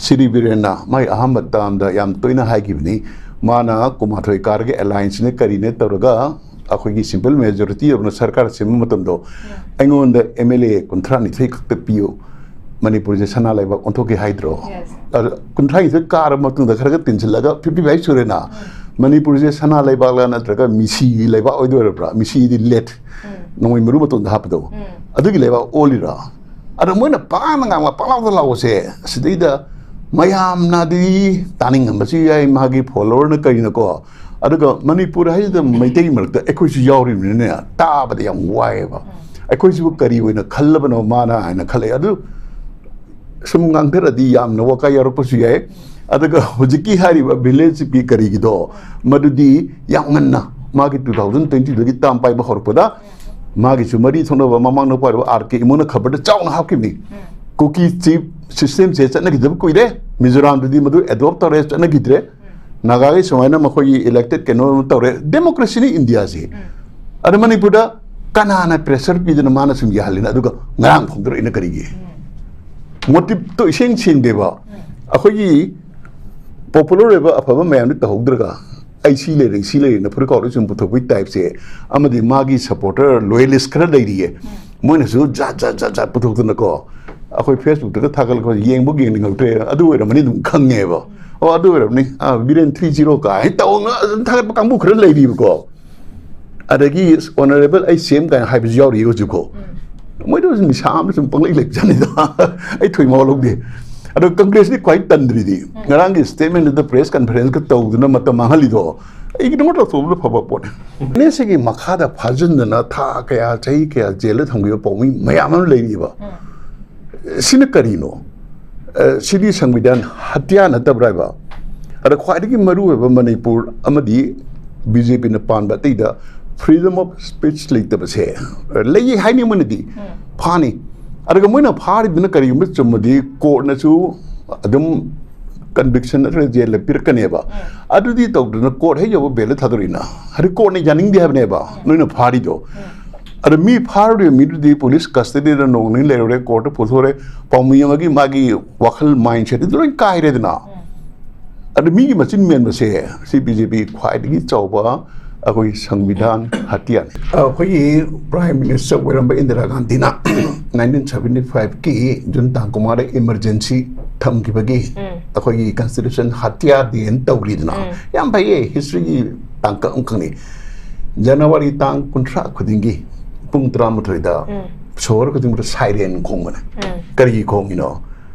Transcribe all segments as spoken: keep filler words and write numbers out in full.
ꯁꯤꯔꯤ ꯕꯤꯔꯦꯟꯅ ꯃꯥꯒꯤ ꯑꯍꯥꯟꯕ ꯇꯥꯝꯗ ꯌꯥꯝ ꯇꯣꯏꯅ ꯍꯥꯏꯈꯤꯕꯅꯤ, ꯃꯥꯅ ꯀꯨꯟꯃꯥꯊꯣꯏ ꯀꯥꯔꯒ ꯑꯦꯂꯥꯏꯟꯁꯅꯦ ꯀꯔꯤꯅꯦ ꯇꯧꯔꯒ ꯑꯩꯈꯣꯏꯒꯤ ꯁꯤꯝꯄꯜ ꯃꯦꯖꯣꯔꯤꯇꯤ ꯑꯣꯏꯅ ꯁꯔꯀꯥꯔ ꯁꯦꯝꯕ ꯃꯇꯝꯗꯣ, ꯑꯩꯉꯣꯟꯗ ꯑꯦꯝ ꯑꯦꯜ ꯑꯦ ꯀꯨꯟꯊ꯭ꯔꯥ ꯅꯤꯊꯣꯏ ꯈꯛꯇ ꯄꯤꯌꯨ, ꯃꯅꯤꯄꯨꯔꯁꯦ ꯁꯅꯥ ꯂꯩꯕꯥꯛ ꯑꯣꯟꯊꯣꯛꯀꯦ ꯍꯥꯏꯗ꯭ꯔꯣ? ꯑꯗ ꯀꯨꯟꯊ꯭ꯔꯥ ꯅꯤꯊꯣꯏ ꯀꯥꯔꯕ ꯃꯇꯨꯡꯗ ꯈꯔ ꯈꯔ ꯇꯤꯟꯁꯤꯜꯂꯒ ꯐꯤꯐꯇꯤ ꯐꯥꯏꯚ ꯁꯨꯔꯦꯅ꯫ ꯃꯅꯤꯄꯨꯔꯁꯦ ꯁꯅꯥ ꯂꯩꯕꯥꯛꯂ ꯅꯠꯇ꯭ꯔꯒ ꯃꯤꯁꯤꯒꯤ ꯂꯩꯕꯥꯛ ꯑꯣꯏꯗꯣꯏꯔꯕ꯭ꯔꯥ? ꯃꯤꯁꯤꯗꯤ ꯂꯦꯠ, ꯅꯣꯡꯃꯩ ꯃꯔꯨ ꯃꯇꯣꯟꯗ ꯍꯥꯞꯄꯗꯣ, ꯑꯗꯨꯒꯤ ꯂꯩꯕꯥꯛ ꯑꯣꯜꯂꯤꯔꯥ? ꯑꯗ ꯃꯣꯏꯅ ꯄꯥꯡꯅ ꯉꯥꯡꯕ ꯄꯥꯡꯂꯥꯎꯗ ꯂꯥꯎꯕꯁꯦ, ꯁꯤꯗꯩꯗ ꯃꯌꯥꯝꯅꯗꯤ ꯇꯥꯅꯤꯡꯉꯝꯕꯁꯨ ꯌꯥꯏ, ꯃꯥꯒꯤ ꯐꯣꯂꯣꯋꯔꯅ ꯀꯔꯤꯅꯀꯣ꯫ ꯑꯗꯨꯒ ꯃꯅꯤꯄꯨꯔ ꯍꯥꯏꯁꯤꯗ ꯃꯩꯇꯩ ꯃꯔꯛꯇ ꯑꯩꯈꯣꯏꯁꯨ ꯌꯥꯎꯔꯤꯕꯅꯤꯅꯦ, ꯇꯥꯕꯗ ꯌꯥꯝ ꯋꯥꯏꯑꯦꯕ꯫ ꯑꯩꯈꯣꯏꯁꯤꯕꯨ ꯀꯔꯤ ꯑꯣꯏꯅ ꯈꯜꯂꯕꯅꯣ ꯃꯥꯅ ꯍꯥꯏꯅ ꯈꯜꯂꯛꯑꯦ꯫ ꯑꯗꯨ ꯁꯨꯝ ꯉꯥꯡꯊꯔꯗꯤ ꯌꯥꯝꯅ ꯋꯥꯀꯥꯏ ꯌꯥꯎꯔꯛꯄꯁꯨ ꯌꯥꯏ꯫ ꯑꯗꯨꯒ ꯍꯧꯖꯤꯛꯀꯤ ꯍꯥꯏꯔꯤꯕ ꯚꯤꯂꯦꯖꯀꯤ ꯀꯔꯤꯒꯤꯗꯣ, ꯃꯗꯨꯗꯤ ꯌꯥꯝ ꯉꯟꯅ ꯃꯥꯒꯤ ꯇꯨ ꯊꯥꯎꯖꯟ ꯇ꯭ꯋꯦꯟꯇꯤꯗꯨꯒꯤ ꯇꯥꯝ ꯄꯥꯏꯕ ꯍꯧꯔꯛꯄꯗ ꯃꯥꯒꯤꯁꯨ ꯃꯔꯤ ꯊꯣꯛꯅꯕ ꯃꯃꯥꯡꯗ ꯄꯥꯏꯔꯤꯕ ꯑꯥꯔ ꯀꯦ ꯏꯃꯣꯅ ꯈꯕꯔꯗ ꯆꯥꯎꯅ ꯍꯥꯞꯈꯤꯕꯅꯤ꯫ ꯀꯨꯀꯤ ꯆꯤꯞ ꯁꯤꯁꯇꯦꯝꯁꯦ ꯆꯠꯅꯈꯤꯗꯕ ꯀꯨꯏꯔꯦ, ꯃꯤꯖꯣꯔꯥꯝꯗꯗꯤ ꯃꯗꯨ ꯑꯦꯗꯣꯞ ꯇꯧꯔꯦ, ꯆꯠꯅꯈꯤꯗ꯭ꯔꯦ꯫ ꯅꯥꯒꯥꯒꯤ ꯁꯨꯃꯥꯏꯅ ꯃꯈꯣꯏꯒꯤ ꯏꯂꯦꯛꯇꯦꯠ ꯀꯩꯅꯣ ꯑꯃ ꯇꯧꯔꯦ, ꯗꯦꯃꯣꯀ꯭ꯔꯦꯁꯤꯅꯤ ꯏꯟꯗꯤꯌꯥꯁꯤ꯫ ꯑꯗ ꯃꯅꯤꯄꯨꯔꯗ ꯀꯅꯥꯅ ꯄ꯭ꯔꯦꯁꯔ ꯄꯤꯗꯅ ꯃꯥꯅ ꯁꯨꯝ ꯌꯥꯍꯜꯂꯤꯅ? ꯑꯗꯨꯒ ꯉꯔꯥꯡ ꯐꯣꯡꯗꯣꯔꯛꯏꯅ ꯀꯔꯤꯒꯤ? ꯃꯣꯇꯤꯞꯇꯣ ꯏꯁꯦꯡ ꯁꯦꯡꯗꯦꯕ꯫ ꯑꯩꯈꯣꯏꯒꯤ ꯄꯣꯄꯨꯂꯔ ꯑꯣꯏꯕ ꯑꯐꯕ ꯃꯌꯥꯝꯗꯨ ꯇꯧꯍꯧꯗ꯭ꯔꯒ ꯑꯩ ꯁꯤ ꯂꯩꯔꯦ, ꯁꯤ ꯂꯩꯔꯦꯅ ꯐꯨꯔꯤꯠ ꯈꯥꯎꯗ ꯁꯨꯝ ꯄꯨꯊꯣꯛꯄꯒꯤ ꯇꯥꯏꯞꯁꯦ, ꯑꯃꯗꯤ ꯃꯥꯒꯤ ꯁꯄꯣꯔꯇꯔ, ꯂꯣꯌꯦꯂꯤꯁ ꯈꯔ ꯂꯩꯔꯤꯌꯦ, ꯃꯣꯏꯅꯁꯨ ꯖꯥꯠ ꯖꯥꯠ ꯖꯥꯠ ꯖꯥꯠ ꯄꯨꯊꯣꯛꯇꯅꯀꯣ, ꯑꯩꯈꯣꯏ ꯐꯦꯁꯕꯨꯛꯇꯒ ꯊꯥꯒꯠꯂꯛꯄ ꯌꯦꯡꯕꯨ ꯌꯦꯡꯅꯤꯡꯉꯛꯇ꯭ꯔꯦ꯫ ꯑꯗꯨ ꯑꯣꯏꯔꯝꯃꯅꯤ ꯑꯗꯨꯝ ꯈꯪꯉꯦꯕ꯫ ꯑꯣ, ꯑꯗꯨ ꯑꯣꯏꯔꯝꯅꯤ, ꯑꯥ, ꯕꯤꯔꯦꯟ ꯊ꯭ꯔꯤ ꯖꯤꯔꯣ ꯀꯥꯏꯅ ꯇꯧꯅ ꯑꯗꯨꯝ ꯊꯥꯒꯠꯄ ꯀꯥꯡꯕꯨ ꯈꯔ ꯂꯩꯔꯤꯕꯀꯣ꯫ ꯑꯗꯒꯤ ꯑꯣꯅꯔꯦꯕꯜ ꯑꯩ ꯁꯤ ꯑꯦꯝ ꯀꯥꯏꯅ ꯍꯥꯏꯕꯁꯨ ꯌꯥꯎꯔꯤ ꯍꯧꯖꯤꯛꯐꯥꯎ꯫ ꯃꯣꯏꯗ ꯅꯤꯁꯥ ꯑꯃ ꯁꯨꯝ ꯄꯪꯂꯩ ꯂꯩꯕꯖꯥꯠꯅꯤꯗ꯫ ꯑꯩ ꯊꯣꯏ ꯃꯋꯥ ꯂꯧꯗꯦ꯫ ꯑꯗꯣ ꯀꯪꯒ꯭ꯔꯦꯁꯇꯤ ꯈ꯭ꯋꯥꯏ ꯇꯟꯗ꯭ꯔꯤꯗꯤ, ꯉꯔꯥꯡꯒꯤ ꯁ꯭ꯇꯦꯠꯃꯦꯟꯗꯨꯗ ꯄ꯭ꯔꯦꯁ ꯀꯟꯐꯔꯦꯟꯁꯀ ꯇꯧꯗꯨꯅ ꯃꯇꯝ ꯃꯥꯡꯍꯜꯂꯤꯗꯣ, ꯑꯩ ꯏꯒꯅꯣꯔ ꯇꯧꯊꯣꯛꯄꯅ ꯐꯕ ꯄꯣꯠꯅꯤ꯫ ꯑꯦꯟ ꯑꯦꯁ ꯑꯦꯒꯤ ꯃꯈꯥꯗ ꯐꯥꯖꯤꯟꯗꯅ ꯊꯥ ꯀꯌꯥ, ꯆꯍꯤ ꯀꯌꯥ ꯖꯦꯜꯗ ꯊꯝꯈꯤꯕ ꯄꯥꯎꯃꯤ ꯃꯌꯥꯝ ꯑꯃ ꯂꯩꯔꯤꯕ꯫ ꯁꯤꯅ ꯀꯔꯤꯅꯣ? ꯑ, ꯁꯤꯗꯤ ꯁꯪꯕꯤꯙꯥꯟ ꯍꯠꯌꯥ ꯅꯠꯇꯕ꯭ꯔꯥ ꯍꯥꯏꯕ? ꯑꯗ ꯈ꯭ꯋꯥꯏꯗꯒꯤ ꯃꯔꯨꯑꯣꯏꯕ ꯃꯅꯤꯄꯨꯔ ꯑꯃꯗꯤ ꯕꯤ ꯖꯦ ꯄꯤꯅ ꯄꯥꯟꯕ ꯑꯇꯩꯗ ꯐ꯭ꯔꯤꯗꯝ ꯑꯣꯐ ꯁ꯭ꯄꯤꯆ ꯂꯩꯇꯕꯁꯦ, ꯑ, ꯂꯩꯌꯦ ꯍꯥꯏꯅꯤꯡꯕꯅꯗꯤ ꯐꯥꯅꯤ꯫ ꯑꯗꯨꯒ ꯃꯣꯏꯅ ꯐꯥꯔꯤꯗꯨꯅ ꯀꯔꯤꯒꯨꯝꯕ ꯆꯨꯝꯃꯗꯤ ꯀꯣꯔꯠꯅꯁꯨ ꯑꯗꯨꯝ ꯀꯟꯚꯤꯛꯁꯟ ꯅꯠꯇ꯭ꯔꯒ ꯖꯦꯜꯗ ꯄꯤꯔꯛꯀꯅꯦꯕ꯫ ꯑꯗꯨꯗꯤ ꯇꯧꯗꯅ ꯀꯣꯔꯠ ꯍꯦꯛ ꯌꯧꯕ ꯕꯦꯜꯗ ꯊꯥꯗꯣꯔꯛꯏꯅ꯫ ꯍꯥꯏꯗꯤ ꯀꯣꯔꯠꯅ ꯌꯥꯅꯤꯡꯗꯦ ꯍꯥꯏꯕꯅꯦꯕ ꯅꯣꯏꯅ ꯐꯥꯔꯤꯗꯣ꯫ ꯑꯗ ꯃꯤ ꯐꯥꯔꯨꯔꯤꯕ ꯃꯤꯗꯨꯗꯤ ꯄꯨꯂꯤꯁ ꯀꯁꯇꯗꯤꯗ ꯅꯣꯡ ꯅꯤꯅꯤ ꯂꯩꯔꯨꯔꯦ, ꯀꯣꯔꯠꯇ ꯄꯨꯊꯣꯔꯦ, ꯄꯥꯎꯃꯤ ꯑꯃꯒꯤ ꯃꯥꯒꯤ ꯋꯥꯈꯜ ꯃꯥꯏꯟꯁꯦꯠꯇꯤ ꯂꯣꯏ ꯀꯥꯏꯔꯦꯗꯅ꯫ ꯑꯗ ꯃꯤꯒꯤ ꯃꯆꯤꯟ ꯃꯦꯟꯕꯁꯦ ꯁꯤ ꯕꯤ ꯖꯦ ꯄꯤ ꯈ꯭ꯋꯥꯏꯗꯒꯤ ꯆꯥꯎꯕ ꯑꯩꯈꯣꯏꯒꯤ ꯁꯪꯕꯤꯙꯥꯟ ꯍꯇꯤꯌꯥꯅꯤ꯫ ꯑꯩꯈꯣꯏꯒꯤ ꯄ꯭ꯔꯥꯏꯝ ꯃꯤꯅꯤꯁꯇꯔ ꯑꯣꯏꯔꯝꯕ ꯏꯟꯗꯤꯔꯥ ꯒꯥꯟꯙꯤꯅ ꯅꯥꯏꯟꯇꯤꯟ ꯁꯚꯦꯟꯇꯤ ꯐꯥꯏꯚꯀꯤ ꯖꯨꯟ ꯇꯥꯡ ꯀꯨꯟꯃꯉꯥꯗ ꯏꯃꯔꯖꯦꯟꯁꯤ ꯊꯝꯈꯤꯕꯒꯤ ꯑꯩꯈꯣꯏꯒꯤ ꯀꯟꯁꯇꯤꯇ꯭ꯌꯨꯁꯟ ꯍꯇꯤꯌꯥ ꯗꯦꯅ ꯇꯧꯔꯤꯗꯅ꯫ ꯌꯥꯝ ꯐꯩꯌꯦ, ꯍꯤꯁꯇ꯭ꯔꯤꯒꯤ ꯇꯥꯡꯀꯛ ꯑꯃꯈꯛꯅꯤ꯫ ꯖꯅꯋꯥꯔꯤ ꯇꯥꯡ ꯀꯨꯟꯊ꯭ꯔꯥ ꯈꯨꯗꯤꯡꯒꯤ ꯄꯨꯡ ꯇꯔꯥꯃꯥꯊꯣꯏꯗ ꯁꯣꯍꯣꯔ ꯈꯨꯗꯤꯡꯃꯛꯇ ꯁꯥꯏꯔꯦꯟ ꯈꯣꯡꯕꯅꯦ꯫ ꯀꯔꯤꯒꯤ ꯈꯣꯡꯉꯤꯅꯣ?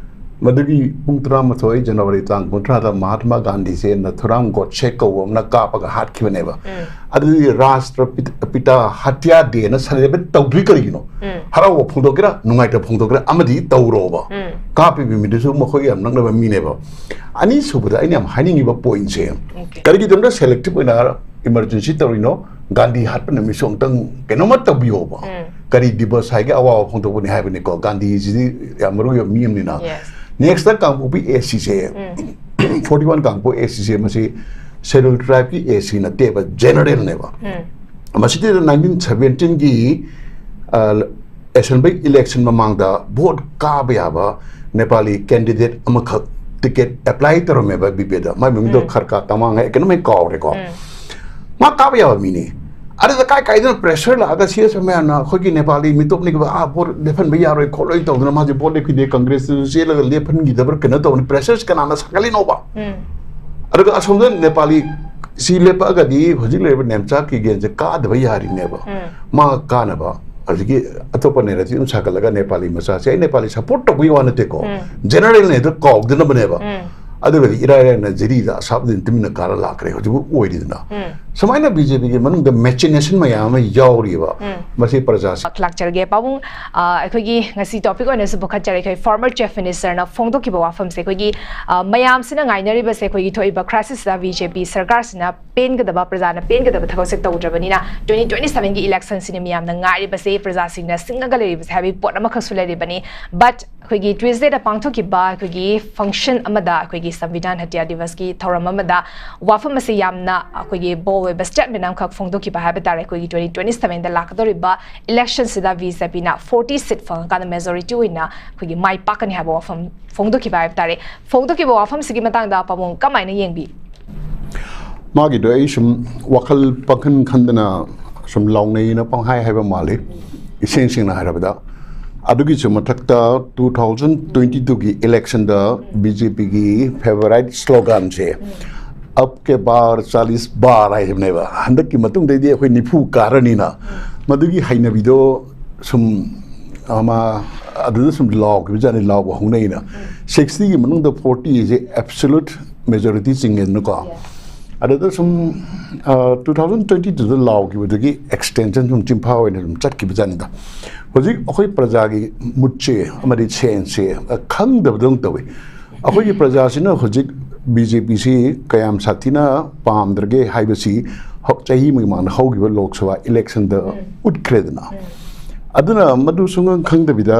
ꯃꯗꯨꯒꯤ ꯄꯨꯡ ꯇꯔꯥꯃꯥꯊꯣꯏ ꯖꯅꯋꯥꯔꯤ ꯇꯥꯡ ꯀꯨꯟꯊ꯭ꯔꯥꯗ ꯃꯍꯥꯠꯃꯥ ꯒꯥꯟꯙꯤꯁꯦ ꯅꯥꯊꯨꯔꯥꯝ ꯒꯣꯗꯁꯦ ꯀꯧꯕ ꯑꯃꯅ ꯀꯥꯞꯄꯒ ꯍꯥꯠꯈꯤꯕꯅꯦꯕ꯫ ꯑꯗꯨꯗꯤ ꯔꯥꯁꯇ꯭ꯔ ꯄꯤꯇꯥ ꯍꯇ꯭ꯌꯥ ꯗꯦꯅ ꯁꯦꯂꯦꯕ꯭ꯔꯦꯠ ꯇꯧꯗ꯭ꯔꯤ ꯀꯔꯤꯒꯤꯅꯣ? ꯍꯔꯥꯎꯕ ꯐꯣꯡꯗꯣꯛꯀꯦꯔꯥ, ꯅꯨꯡꯉꯥꯏꯇꯕ ꯐꯣꯡꯗꯣꯛꯀꯦꯔꯥ, ꯑꯃꯗꯤ ꯇꯧꯔꯣꯕ꯫ ꯀꯥꯞꯄꯤꯕ ꯃꯤꯗꯨꯁꯨ ꯃꯈꯣꯏꯒ ꯌꯥꯝ ꯅꯛꯅꯕ ꯃꯤꯅꯦꯕ꯫ ꯑꯅꯤꯁꯨꯕꯗ ꯑꯩꯅ ꯌꯥꯝ ꯍꯥꯏꯅꯤꯡꯉꯤꯕ ꯄꯣꯏꯟꯁꯦ, ꯀꯔꯤꯒꯤꯗꯃꯛꯇ ꯁꯦꯂꯦꯛꯇꯤꯞ ꯑꯣꯏꯅ ꯏꯃꯔꯖꯦꯟꯁꯤ ꯇꯧꯔꯤꯅꯣ? ꯒꯥꯟꯙꯤ ꯍꯥꯠꯄ ꯅꯨꯃꯤꯠꯁꯨ ꯑꯃꯨꯛꯇꯪ ꯀꯩꯅꯣꯝꯃ ꯇꯧꯕꯤꯌꯣꯕ꯫ ꯀꯔꯤ ꯗꯤꯕꯁ ꯍꯥꯏꯒꯦ? ꯑꯋꯥꯕ ꯐꯣꯡꯗꯣꯛꯄꯅꯤ ꯍꯥꯏꯕꯅꯤꯀꯣ꯫ ꯒꯥꯟꯙꯤꯁꯤꯗꯤ ꯌꯥꯝ ꯃꯔꯨ ꯑꯣꯏꯕ ꯃꯤ ꯑꯃꯅꯤꯅ꯫ ꯅꯦꯛꯁꯇ ꯀꯥꯡꯄꯣꯛꯄꯤ ꯑꯦ ꯁꯤꯁꯦ, ꯐꯣꯔꯇꯤ ꯋꯥꯟ ꯀꯥꯡꯄꯣꯛ ꯑꯦ ꯁꯤꯁꯦ ꯃꯁꯤ ꯁꯦꯗ꯭ꯌꯨꯜ ꯇ꯭ꯔꯥꯏꯕꯀꯤ ꯑꯦ ꯁꯤ ꯅꯠꯇꯦꯕ, ꯖꯦꯅꯔꯦꯜꯅꯦꯕ꯫ ꯃꯁꯤꯗ ꯅꯥꯏꯟꯇꯤꯟ ꯁꯚꯦꯟꯇꯤꯟꯒꯤ ꯑꯦꯁꯦꯝꯕ꯭ꯂꯤ ꯏꯂꯦꯛꯁꯟ ꯃꯃꯥꯡꯗ ꯚꯣꯠ ꯀꯥꯕ ꯌꯥꯕ ꯅꯦꯄꯥꯂꯤ ꯀꯦꯟꯗꯤꯗꯦꯠ ꯑꯃꯈꯛ ꯇꯤꯀꯦꯠ ꯑꯦꯄ꯭ꯂꯥꯏ ꯇꯧꯔꯝꯃꯦꯕ ꯕꯤ ꯄꯤ ꯑꯦꯐꯇ꯫ ꯃꯥꯏ ꯃꯃꯤꯡꯗꯣ ꯈꯔ ꯀꯥ ꯇꯃꯥꯡ ꯍꯥꯏ, ꯀꯩꯅꯣꯝ ꯍꯦꯛ ꯀꯥꯎꯔꯦꯀꯣ꯫ ꯃꯥ ꯀꯥꯕ ꯌꯥꯕ ꯃꯤꯅꯤ꯫ ꯑꯗꯨꯗ ꯀꯥꯏ ꯀꯥꯏꯗꯅ ꯄ꯭ꯔꯦꯁꯔ ꯂꯥꯛꯑꯒ ꯁꯤ ꯑꯦꯁ ꯃꯌꯥꯝꯅ ꯑꯩꯈꯣꯏꯒꯤ ꯅꯦꯄꯥꯂꯤ ꯃꯤꯇꯣꯞꯅꯤ ꯀꯥꯏꯅ, "ꯑꯥ, ꯚꯣꯠ ꯂꯦꯞꯍꯟꯕ ꯌꯥꯔꯣꯏ ꯈꯣꯠꯂꯣꯏ" ꯇꯧꯗꯅ ꯃꯥꯁꯦ ꯚꯣꯠ ꯂꯦꯞꯈꯤꯗꯦ, ꯀꯪꯒ꯭ꯔꯦꯁꯇꯁꯨ ꯆꯦꯜꯂꯒ ꯂꯦꯞꯍꯟꯈꯤꯗꯕ꯭ꯔꯥ ꯀꯩꯅꯣ ꯇꯧꯕꯅꯤ꯫ ꯄ꯭ꯔꯦꯁꯔꯁꯤ ꯀꯅꯥꯅ ꯁꯥꯒꯠꯂꯤꯅꯣꯕ? ꯑꯗꯨꯒ ꯑꯁꯣꯝꯗ ꯅꯦꯄꯥꯂꯤ ꯁꯤ ꯂꯦꯞꯄꯛꯑꯒꯗꯤ ꯍꯧꯖꯤꯛ ꯂꯩꯔꯤꯕ ꯅꯦꯝꯆꯥ ꯀꯤꯒꯦꯟꯁꯦ ꯀꯥꯗꯕ ꯌꯥꯔꯤꯅꯦꯕ꯫ ꯃꯥ ꯀꯥꯅꯕ ꯍꯧꯖꯤꯛꯀꯤ ꯑꯇꯣꯞꯄ ꯅꯦꯔꯦꯇꯤꯚ ꯑꯃ ꯁꯥꯒꯠꯂꯒ ꯅꯦꯄꯥꯂꯤ ꯃꯆꯥꯁꯦ, ꯑꯩ ꯅꯦꯄꯥꯂꯤ ꯁꯄꯣꯔꯠ ꯇꯧꯕꯒꯤ ꯋꯥ ꯅꯠꯇꯦꯀꯣ, ꯖꯦꯅꯔꯦꯜꯅꯦ ꯑꯗꯨ ꯀꯥꯎꯗꯅꯕꯅꯦꯕ꯫ ꯑꯗꯨꯒꯗꯤ ꯏꯔꯥꯏ ꯂꯥꯏꯅ ꯖꯤꯔꯤꯗ ꯑꯁꯥꯕꯗꯤꯟ ꯇꯨꯃꯤꯟꯅ ꯀꯥꯔ ꯂꯥꯛꯈ꯭ꯔꯦ, ꯍꯧꯖꯤꯛꯐꯥꯎ ꯑꯣꯏꯔꯤꯗꯅ꯫ ꯁꯨꯃꯥꯏꯅ ꯕꯤ ꯖꯦ ꯄꯤꯒꯤ ꯃꯅꯨꯡꯗ ꯃꯦꯆꯤꯅꯦꯁꯟ ꯃꯌꯥꯝ ꯑꯃ ꯌꯥꯎꯔꯤꯕ꯫ ꯃꯁꯤ ꯄ꯭ꯔꯖꯥꯁꯤ ꯂꯥꯛꯆꯔꯒꯦ ꯄꯥꯕꯨꯡ꯫ ꯑ, ꯑꯩꯈꯣꯏꯒꯤ ꯉꯁꯤ ꯇꯣꯄꯤꯛ ꯑꯣꯏꯅꯁꯨ ꯄꯨꯈꯠꯆꯔꯦ꯫ ꯑꯩꯈꯣꯏ ꯐꯣꯔꯃꯔ ꯆꯤꯐ ꯃꯤꯅꯤꯁꯇꯔꯅ ꯐꯣꯡꯗꯣꯛꯈꯤꯕ ꯋꯥꯐꯝꯁꯦ, ꯑꯩꯈꯣꯏꯒꯤ, ꯑ, ꯃꯌꯥꯝꯁꯤꯅ ꯉꯥꯏꯅꯔꯤꯕꯁꯦ, ꯑꯩꯈꯣꯏꯒꯤ ꯊꯣꯛꯏꯕ ꯀ꯭ꯔꯥꯏꯁꯤꯁꯇ ꯕꯤ ꯖꯦ ꯄꯤ ꯁꯔꯀꯥꯔꯁꯤꯅ ꯄꯦꯟꯒꯗꯕ, ꯄ꯭ꯔꯖꯥꯅ ꯄꯦꯟꯒꯗꯕ ꯊꯕꯛꯁꯦ ꯇꯧꯗ꯭ꯔꯕꯅꯤꯅ, ꯇ꯭ꯋꯦꯟꯇꯤ ꯇ꯭ꯋꯦꯟꯇꯤ ꯁꯦꯚꯦꯟꯒꯤ ꯏꯂꯦꯛꯁꯟꯁꯤꯅ ꯃꯤꯌꯥꯝꯅ ꯉꯥꯏꯔꯤꯕꯁꯦ, ꯄ꯭ꯔꯖꯥꯁꯤꯡꯅ ꯁꯤꯡꯉꯒ ꯂꯩꯔꯤꯕꯁꯦ ꯍꯥꯏꯕꯒꯤ ꯄꯣꯠ ꯑꯃꯈꯛꯁꯨ ꯂꯩꯔꯤꯕꯅꯤ꯫ ꯕꯠ ꯑꯩꯈꯣꯏꯒꯤ ꯇ꯭ꯌꯨꯁꯗꯦꯗ ꯄꯥꯡꯊꯣꯛꯈꯤꯕ ꯑꯩꯈꯣꯏꯒꯤ ꯐꯪꯁꯟ ꯑꯃꯗ, ꯑꯩꯈꯣꯏꯒꯤ ꯁꯪꯕꯤꯙꯥꯟ ꯍꯇ꯭ꯌꯥ ꯗꯤꯕꯁꯀꯤ ꯊꯧꯔꯝ ꯑꯃꯗ ꯋꯥꯐꯝ ꯑꯁꯤ ꯌꯥꯝꯅ ꯑꯩꯈꯣꯏꯒꯤ ꯕꯣꯜ ꯑꯣꯏꯕ ꯁ꯭ꯇꯦꯠꯃꯦꯟ ꯑꯃꯈꯛ ꯐꯣꯡꯗꯣꯛꯈꯤꯕ ꯍꯥꯏꯕ ꯇꯥꯔꯦ꯫ ꯑꯩꯈꯣꯏꯒꯤ ꯇ꯭ꯋꯦꯟꯇꯤ ꯇ꯭ꯋꯦꯟꯇꯤ ꯁꯕꯦꯟꯗ ꯂꯥꯛꯀꯗꯧꯔꯤꯕ ꯏꯂꯦꯛꯁꯟꯁꯤꯗ ꯕꯤ ꯖꯦ ꯄꯤꯅ ꯐꯣꯔꯇꯤ ꯁꯤꯠ ꯐꯪꯉꯀꯥꯟꯗ ꯃꯦꯖꯣꯔꯤꯇꯤ ꯑꯣꯏꯅ ꯑꯩꯈꯣꯏꯒꯤ ꯃꯥꯏ ꯄꯥꯛꯀꯅꯤ ꯍꯥꯏꯕ ꯋꯥꯐꯝ ꯐꯣꯡꯗꯣꯛꯈꯤꯕ ꯍꯥꯏꯕ ꯇꯥꯔꯦ꯫ ꯐꯣꯡꯗꯣꯛꯈꯤꯕ ꯋꯥꯐꯝꯁꯤꯒꯤ ꯃꯇꯥꯡꯗ ꯄꯥꯕꯨꯡ ꯀꯃꯥꯏꯅ ꯌꯦꯡꯕꯤ? ꯃꯥꯒꯤꯗꯣ ꯑꯩ ꯁꯨꯝ ꯋꯥꯈꯜ ꯄꯪꯈꯟ ꯈꯟꯗꯅ ꯁꯨꯝ ꯂꯥꯎꯅꯩꯅ ꯄꯪꯍꯥꯏ ꯍꯥꯏꯕ ꯃꯥꯜꯂꯤ, ꯏꯁꯦꯡ ꯁꯦꯡꯅ ꯍꯥꯏꯔꯕꯗ꯫ ꯑꯗꯨꯒꯤꯁꯨ ꯃꯊꯛꯇ ꯇꯨ ꯊꯥꯎꯖꯟ ꯇ꯭ꯋꯦꯟꯇꯤ ꯇꯨꯒꯤ ꯏꯂꯦꯛꯁꯟꯗ ꯕꯤ ꯖꯦ ꯄꯤꯒꯤ ꯐꯦꯚꯣꯔꯥꯏꯠ ꯁ꯭ꯂꯣꯒꯥꯟꯁꯦ "ꯑꯞ ꯀꯦ ꯕꯥꯔ ꯆꯥꯂꯤꯁ ꯕꯥꯔ" ꯍꯥꯏꯕꯅꯦꯕ꯫ "ꯍꯟꯗꯛꯀꯤ ꯃꯇꯨꯡꯗꯩꯗꯤ ꯑꯩꯈꯣꯏ ꯅꯤꯐꯨ ꯀꯥꯔꯅꯤꯅ", ꯃꯗꯨꯒꯤ ꯍꯩꯅꯕꯤꯗꯣ ꯁꯨꯝ ꯑꯃ ꯑꯗꯨꯗ ꯁꯨꯝ ꯂꯥꯎꯈꯤꯕꯖꯥꯠꯅꯤ, ꯂꯥꯎꯕ ꯍꯧꯅꯩꯅ꯫ ꯁꯤꯛꯁꯇꯤꯒꯤ ꯃꯅꯨꯡꯗ ꯐꯣꯔꯇꯤꯁꯦ ꯑꯦꯕꯁꯣꯂꯨꯠ ꯃꯦꯖꯣꯔꯤꯇꯤ ꯆꯤꯡꯉꯦꯗꯅꯀꯣ꯫ ꯑꯗꯨꯗ ꯁꯨꯝ ꯇꯨ ꯊꯥꯎꯖꯟ ꯇ꯭ꯋꯦꯟꯇꯤ ꯇꯨꯗ ꯂꯥꯎꯈꯤꯕꯗꯒꯤ ꯑꯦꯛꯁꯇꯦꯟꯁꯟ ꯁꯨꯝ ꯆꯤꯟꯐꯥ ꯑꯣꯏꯅ ꯁꯨꯝ ꯆꯠꯈꯤꯕꯖꯥꯠꯅꯤꯗ꯫ ꯍꯧꯖꯤꯛ ꯑꯩꯈꯣꯏ ꯄ꯭ꯔꯖꯥꯒꯤ ꯃꯨꯠꯁꯦ ꯑꯃꯗꯤ ꯁꯦꯟꯁꯁꯦ ꯈꯪꯗꯕꯗꯧꯅ ꯇꯧꯏ꯫ ꯑꯩꯈꯣꯏꯒꯤ ꯄ꯭ꯔꯖꯥꯁꯤꯅ ꯍꯧꯖꯤꯛ ꯕꯤ ꯖꯦ ꯄꯤꯁꯤ ꯀꯌꯥꯝ ꯁꯥꯊꯤꯅ ꯄꯥꯝꯗ꯭ꯔꯒꯦ ꯍꯥꯏꯕꯁꯤ ꯍꯧ- ꯆꯍꯤ ꯑꯃꯒꯤ ꯃꯃꯥꯡꯗ ꯍꯧꯈꯤꯕ ꯂꯣꯛ ꯁꯚꯥ ꯏꯂꯦꯛꯁꯟꯗ ꯎꯠꯈ꯭ꯔꯦꯗꯅ꯫ ꯑꯗꯨꯅ ꯃꯗꯨ ꯁꯨꯡꯈꯪ ꯈꯪꯗꯕꯤꯗ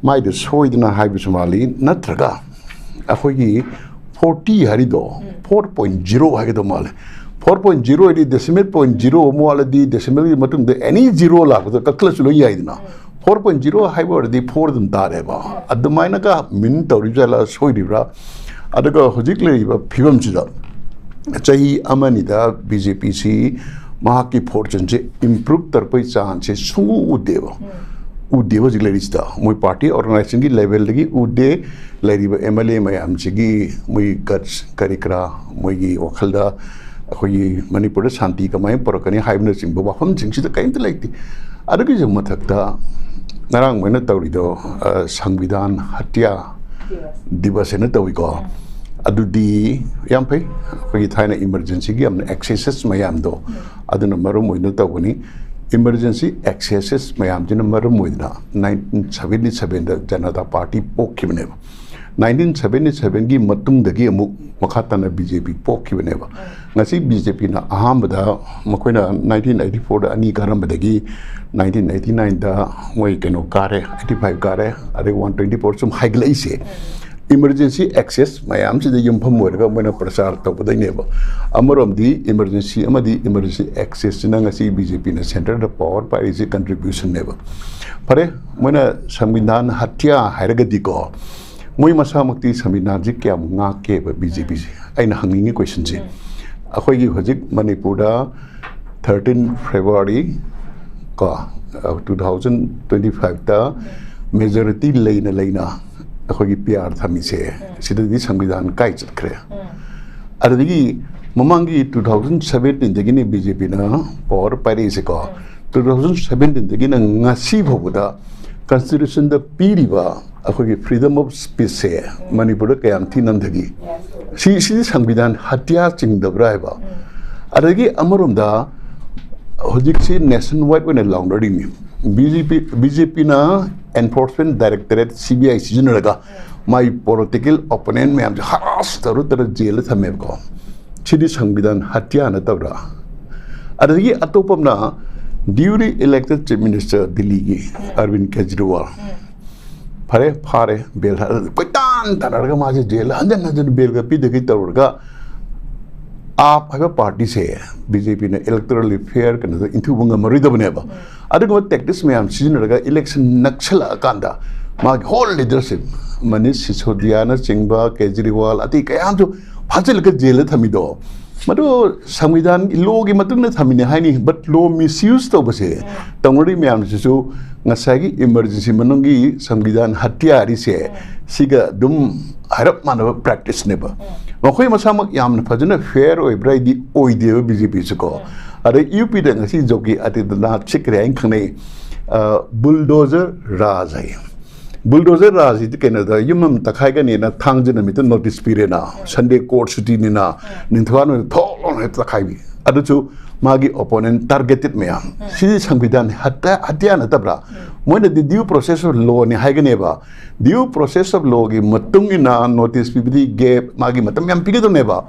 ꯃꯥꯏꯗ ꯁꯣꯏꯗꯅ ꯍꯥꯏꯕꯁꯨ ꯃꯥꯜꯂꯤ, ꯅꯠꯇ꯭ꯔꯒ ꯑꯩꯈꯣꯏꯒꯤ ꯐꯣꯔꯇꯤ ꯍꯥꯏꯔꯤꯗꯣ ꯐꯣꯔ ꯄꯣꯏꯟ ꯖꯤꯔꯣ ꯍꯥꯏꯒꯗꯧ ꯃꯥꯜꯂꯦ꯫ ꯐꯣꯔ ꯄꯣꯏꯟ ꯖꯤꯔꯣ ꯍꯥꯏꯗꯤ ꯗꯦꯁꯤꯃꯦꯜ ꯄꯣꯏꯟ ꯖꯤꯔꯣ ꯑꯃ ꯋꯥꯠꯂꯗꯤ ꯗꯦꯁꯤꯃꯦꯜꯒꯤ ꯃꯇꯨꯡꯗ ꯑꯦꯅꯤ ꯖꯤꯔꯣ ꯂꯥꯛꯄꯗ ꯀꯛꯊꯠꯂꯁꯨ ꯂꯣꯏ ꯌꯥꯏꯗꯅ꯫ ꯐꯣꯔ ꯄꯣꯏꯟ ꯖꯤꯔꯣ ꯍꯥꯏꯕ ꯑꯣꯏꯔꯗꯤ ꯐꯣꯔ ꯑꯗꯨꯝ ꯇꯥꯔꯦꯕ꯫ ꯑꯗꯨꯃꯥꯏꯅꯒ ꯃꯤꯟ ꯇꯧꯔꯤꯕꯖꯥꯠꯂ, ꯁꯣꯏꯔꯤꯕ꯭ꯔꯥ? ꯑꯗꯨꯒ ꯍꯧꯖꯤꯛ ꯂꯩꯔꯤꯕ ꯐꯤꯕꯝꯁꯤꯗ ꯆꯍꯤ ꯑꯃꯅꯤꯗ ꯕꯤ ꯖꯦ ꯄꯤꯁꯤ ꯃꯍꯥꯛꯀꯤ ꯐꯣꯔꯆꯨꯟꯁꯦ ꯏꯝꯄ꯭ꯔꯨꯞ ꯇꯧꯔꯛꯄꯒꯤ ꯆꯥꯟꯁꯁꯦ ꯁꯨꯡꯎ ꯎꯗꯦꯕ꯫ ꯎꯗꯦꯕ ꯍꯧꯖꯤꯛ ꯂꯩꯔꯤꯁꯤꯗ꯫ ꯃꯣꯏ ꯄꯥꯔꯇꯤ ꯑꯣꯔꯒꯅꯥꯏꯖꯦꯁꯟꯒꯤ ꯂꯦꯚꯦꯜꯗꯒꯤ ꯎꯗꯦ, ꯂꯩꯔꯤꯕ ꯑꯦꯝ ꯑꯦꯜ ꯑꯦ ꯃꯌꯥꯝꯁꯤꯒꯤ ꯃꯣꯏ ꯒꯠꯁ ꯀꯔꯤ ꯀꯔꯥ, ꯃꯣꯏꯒꯤ ꯋꯥꯈꯜꯗ ꯑꯩꯈꯣꯏꯒꯤ ꯃꯅꯤꯄꯨꯔꯗ ꯁꯥꯟꯇꯤ ꯀꯃꯥꯏꯅ ꯄꯨꯔꯛꯀꯅꯤ ꯍꯥꯏꯕꯅꯆꯤꯡꯕ ꯋꯥꯐꯝꯁꯤꯡꯁꯤꯗ ꯀꯔꯤꯝꯇ ꯂꯩꯇꯦ꯫ ꯑꯗꯨꯒꯤꯁꯨ ꯃꯊꯛꯇ ꯉꯔꯥꯡ ꯃꯣꯏꯅ ꯇꯧꯔꯤꯗꯣ, ꯑ, ꯁꯪꯕꯤꯙꯥꯟ ꯍꯇ꯭ꯌꯥ ꯗꯤꯕꯁ ꯍꯥꯏꯅ ꯇꯧꯏꯀꯣ꯫ ꯑꯗꯨꯗꯤ ꯌꯥꯝ ꯐꯩ꯫ ꯑꯩꯈꯣꯏꯒꯤ ꯊꯥꯏꯅ ꯏꯃꯔꯖꯦꯟꯁꯤꯒꯤ ꯌꯥꯝꯅ ꯑꯦꯛꯁꯦꯁꯦꯁ ꯃꯌꯥꯝꯗꯣ, ꯑꯗꯨꯅ ꯃꯔꯝ ꯑꯣꯏꯗꯨꯅ ꯇꯧꯕꯅꯤ꯫ ꯏꯃꯔꯖꯦꯟꯁꯤ ꯑꯦꯛꯁꯦꯁꯦꯁ ꯃꯌꯥꯝꯁꯤꯅ ꯃꯔꯝ ꯑꯣꯏꯗꯨꯅ ꯅꯥꯏꯟꯇꯤꯟ ꯁꯕꯦꯟꯇꯤ ꯁꯕꯦꯟꯗ ꯖꯅꯇꯥ ꯄꯥꯔꯇꯤ ꯄꯣꯛꯈꯤꯕꯅꯦꯕ꯫ ꯅꯥꯏꯟꯇꯤꯟ ꯁꯕꯦꯟꯇꯤ ꯁꯕꯦꯟꯒꯤ ꯃꯇꯨꯡꯗꯒꯤ ꯑꯃꯨꯛ ꯃꯈꯥ ꯇꯥꯅ ꯕꯤ ꯖꯦ ꯄꯤ ꯄꯣꯛꯈꯤꯕꯅꯦꯕ꯫ ꯉꯁꯤ ꯕꯤ ꯖꯦ ꯄꯤꯅ ꯑꯍꯥꯟꯕꯗ ꯃꯈꯣꯏꯅ ꯅꯥꯏꯟꯇꯤꯟ ꯑꯩꯠꯇꯤ ꯐꯣꯔꯗ ꯑꯅꯤ ꯀꯥꯔꯝꯕꯗꯒꯤ ꯅꯥꯏꯟꯇꯤꯟ ꯑꯩꯠꯇꯤ ꯅꯥꯏꯟꯗ ꯃꯣꯏ ꯀꯩꯅꯣ ꯀꯥꯔꯦ, ꯑꯩꯠꯇꯤ ꯐꯥꯏꯚ ꯀꯥꯔꯦ, ꯑꯗꯩ ꯋꯥꯟ ꯇ꯭ꯋꯦꯟꯇꯤ ꯐꯣꯔ ꯁꯨꯝ ꯍꯥꯏꯒꯠꯂꯛꯏꯁꯦ꯫ Emergency access ꯃꯌꯥꯝꯁꯤꯗ ꯌꯨꯝꯐꯝ ꯑꯣꯏꯔꯒ ꯃꯣꯏꯅ ꯄ꯭ꯔꯆꯥꯔ ꯇꯧꯒꯗꯣꯏꯅꯦꯕ꯫ ꯑꯃꯔꯣꯝꯗꯤ emergency ꯑꯃꯗꯤ emergency accessꯁꯤꯅ ꯉꯁꯤ BJPꯅ centreꯗ power ꯄꯥꯏꯔꯤꯁꯤ contributionꯅꯦꯕ꯫ ꯐꯔꯦ, ꯃꯣꯏꯅ ꯁꯪꯕꯤꯙꯥꯟ ꯍꯠꯌꯥ ꯍꯥꯏꯔꯒꯗꯤꯀꯣ, ꯃꯣꯏ ꯃꯁꯥꯃꯛꯇꯤ ꯁꯪꯕꯤꯙꯥꯟꯁꯤ ꯀꯌꯥꯝ ꯉꯥꯛꯀꯦꯕ BJPꯁꯦ? ꯑꯩꯅ ꯍꯪꯅꯤꯡꯉꯤ questionꯁꯦ꯫ ꯑꯩꯈꯣꯏꯒꯤ ꯍꯧꯖꯤꯛ ꯃꯅꯤꯄꯨꯔꯗ thirteen February ꯀꯣ, two thousand twenty fiveꯇ majority ꯂꯩꯅ ꯂꯩꯅ ꯑꯩꯈꯣꯏꯒꯤ PR ꯊꯝꯃꯤꯁꯦ, ꯁꯤꯗꯗꯤ ꯁꯪꯕꯤꯙꯥꯟ ꯀꯥꯏ ꯆꯠꯈ꯭ꯔꯦ? ꯑꯗꯨꯗꯒꯤ ꯃꯃꯥꯡꯒꯤ two thousand seventeenꯗꯒꯤꯅꯤ BJPꯅ power ꯄꯥꯏꯔꯛꯏꯁꯦꯀꯣ꯫ Two thousand seventeenꯗꯒꯤꯅ ꯉꯁꯤ ꯐꯥꯎꯕꯗ constitutionꯗ ꯄꯤꯔꯤꯕ ꯑꯩꯈꯣꯏꯒꯤ freedom of speechꯁꯦ ꯃꯅꯤꯄꯨꯔꯗ ꯀꯌꯥꯝ ꯊꯤ ꯅꯝꯊꯈꯤ? ꯁꯤ, ꯁꯤꯗꯤ ꯁꯪꯕꯤꯙꯥꯟ ꯍꯠꯌꯥ ꯆꯤꯡꯗꯕ꯭ꯔꯥ ꯍꯥꯏꯕ? ꯑꯗꯒꯤ ꯑꯃꯔꯣꯝꯗ ꯍꯧꯖꯤꯛꯁꯤ nationwide ꯑꯣꯏꯅ ꯂꯥꯎꯅꯔꯤꯅꯤ꯫ BJP, BJPꯅ enforcement directorate, CBI ꯁꯤꯖꯤꯟꯅꯔꯒ ꯃꯥꯏ political opponent ꯃꯌꯥꯝꯁꯦ harass ꯇꯧꯔ ꯇꯧꯔ ꯖꯦꯜꯗ ꯊꯝꯃꯦꯕꯀꯣ꯫ ꯁꯤꯗꯤ ꯁꯪꯕꯤꯙꯥꯟ ꯍꯠꯌꯥ ꯅꯠꯇꯕ꯭ꯔꯥ? ꯑꯗꯒꯤ ꯑꯇꯣꯞꯄ ꯑꯃꯅ, duly elected chief minister ꯗꯤꯜꯂꯤꯒꯤ ꯑꯔꯕꯤꯟ ꯀꯦꯖꯔꯤꯋꯥꯜ, ꯐꯔꯦ, ꯐꯥꯔꯦ, ꯕꯦꯜ ꯊꯥ-, ꯀꯣꯏꯇꯥꯟ ꯇꯥꯟꯅꯔꯒ ꯃꯥꯁꯦ ꯖꯦꯜꯗ ꯍꯟꯖꯟ ꯍꯟꯖꯟ ꯕꯦꯜꯒ ꯄꯤꯗꯒꯩ ꯇꯧꯔꯒ, ꯑꯥꯞ ꯍꯥꯏꯕ partyꯁꯦ BJPꯅ electorally fair ꯀꯩꯅꯣꯗ ꯏꯟꯊꯨꯕ ꯉꯝꯃꯔꯣꯏꯗꯕꯅꯦꯕ꯫ ꯑꯗꯨꯒꯨꯝꯕ tactics ꯃꯌꯥꯝ ꯁꯤꯖꯤꯟꯅꯔꯒ election ꯅꯛꯁꯜꯂꯛꯑꯀꯥꯟꯗ ꯃꯥꯒꯤ whole leadership, ꯃꯅꯤꯁ ꯁꯤꯁꯣꯗꯤꯌꯥꯅꯆꯤꯡꯕ, ꯀꯦꯖꯔꯤꯋꯥꯜ, ꯑꯇꯩ ꯀꯌꯥ ꯑꯃꯁꯨ ꯐꯥꯖꯤꯜꯂꯒ ꯖꯦꯜꯗ ꯊꯝꯃꯤꯗꯣ, ꯃꯗꯨ ꯁꯪꯕꯤꯙꯥꯟꯒꯤ, lawꯒꯤ ꯃꯇꯨꯡ ꯏꯟꯅ ꯊꯝꯃꯤꯅꯦ ꯍꯥꯏꯅꯤ, but law misuse ꯇꯧꯕꯁꯦ ꯇꯧꯅꯔꯤ ꯃꯌꯥꯝꯁꯤꯁꯨ ꯉꯁꯥꯏꯒꯤ emergency ꯃꯅꯨꯡꯒꯤ ꯁꯪꯕꯤꯙꯥꯟ ꯍꯠꯌꯥꯔꯤꯁꯦ ꯁꯤꯒ ꯑꯗꯨꯝ ꯍꯥꯏꯔꯞ ꯃꯥꯟꯅꯕ practiceꯅꯦꯕ꯫ ꯃꯈꯣꯏ ꯃꯁꯥꯃꯛ ꯌꯥꯝꯅ ꯐꯖꯅ fair ꯑꯣꯏꯕ꯭ꯔꯥ ꯍꯥꯏꯗꯤ ꯑꯣꯏꯗꯦꯕ BJPꯁꯨꯀꯣ꯫ ꯑꯗꯩ UPꯗ ꯉꯁꯤ ꯖꯣꯒꯤ ꯑꯥꯗꯤꯇ꯭ꯌꯅꯥꯊ ꯁꯤꯈ꯭ꯔꯦ ꯍꯥꯏꯅ ꯈꯪꯅꯩ꯫ ꯑ, bulldozer ꯔꯥꯖ ꯍꯥꯏ꯫ Bulldozer ꯔꯥꯖꯁꯤꯗꯤ ꯀꯩꯅꯣꯗ, ꯌꯨꯝ ꯑꯃ ꯇꯛꯈꯥꯏꯒꯅꯤꯅ ꯊꯥꯡꯖ ꯅꯨꯃꯤꯠꯇ notice ꯄꯤꯔꯦꯅ, Sunday court ꯁꯨꯇꯤꯅꯤꯅ, ꯅꯤꯡꯊꯧꯀꯥ ꯅꯨꯃꯤꯠ ꯊꯣꯛ ꯂꯥꯎꯅ ꯍꯦꯛꯇ ꯇꯛꯈꯥꯏꯕꯤ꯫ ꯑꯗꯨꯁꯨ ꯃꯥꯒꯤ opponent targeted ꯃꯌꯥꯝ꯫ ꯁꯤꯗꯤ ꯁꯪꯕꯤꯙꯥꯟ ꯍꯠꯇ-, ꯍꯠꯌꯥ ꯅꯠꯇꯕ꯭ꯔꯥ? ꯃꯣꯏꯅꯗꯤ due process of lawꯅꯤ ꯍꯥꯏꯒꯅꯦꯕ꯫ Due process of lawꯒꯤ ꯃꯇꯨꯡ ꯏꯟꯅ notice ꯄꯤꯕꯗꯤ gap, ꯃꯥꯒꯤ ꯃꯇꯝ ꯌꯥꯝ ꯄꯤꯒꯗꯕꯅꯦꯕ꯫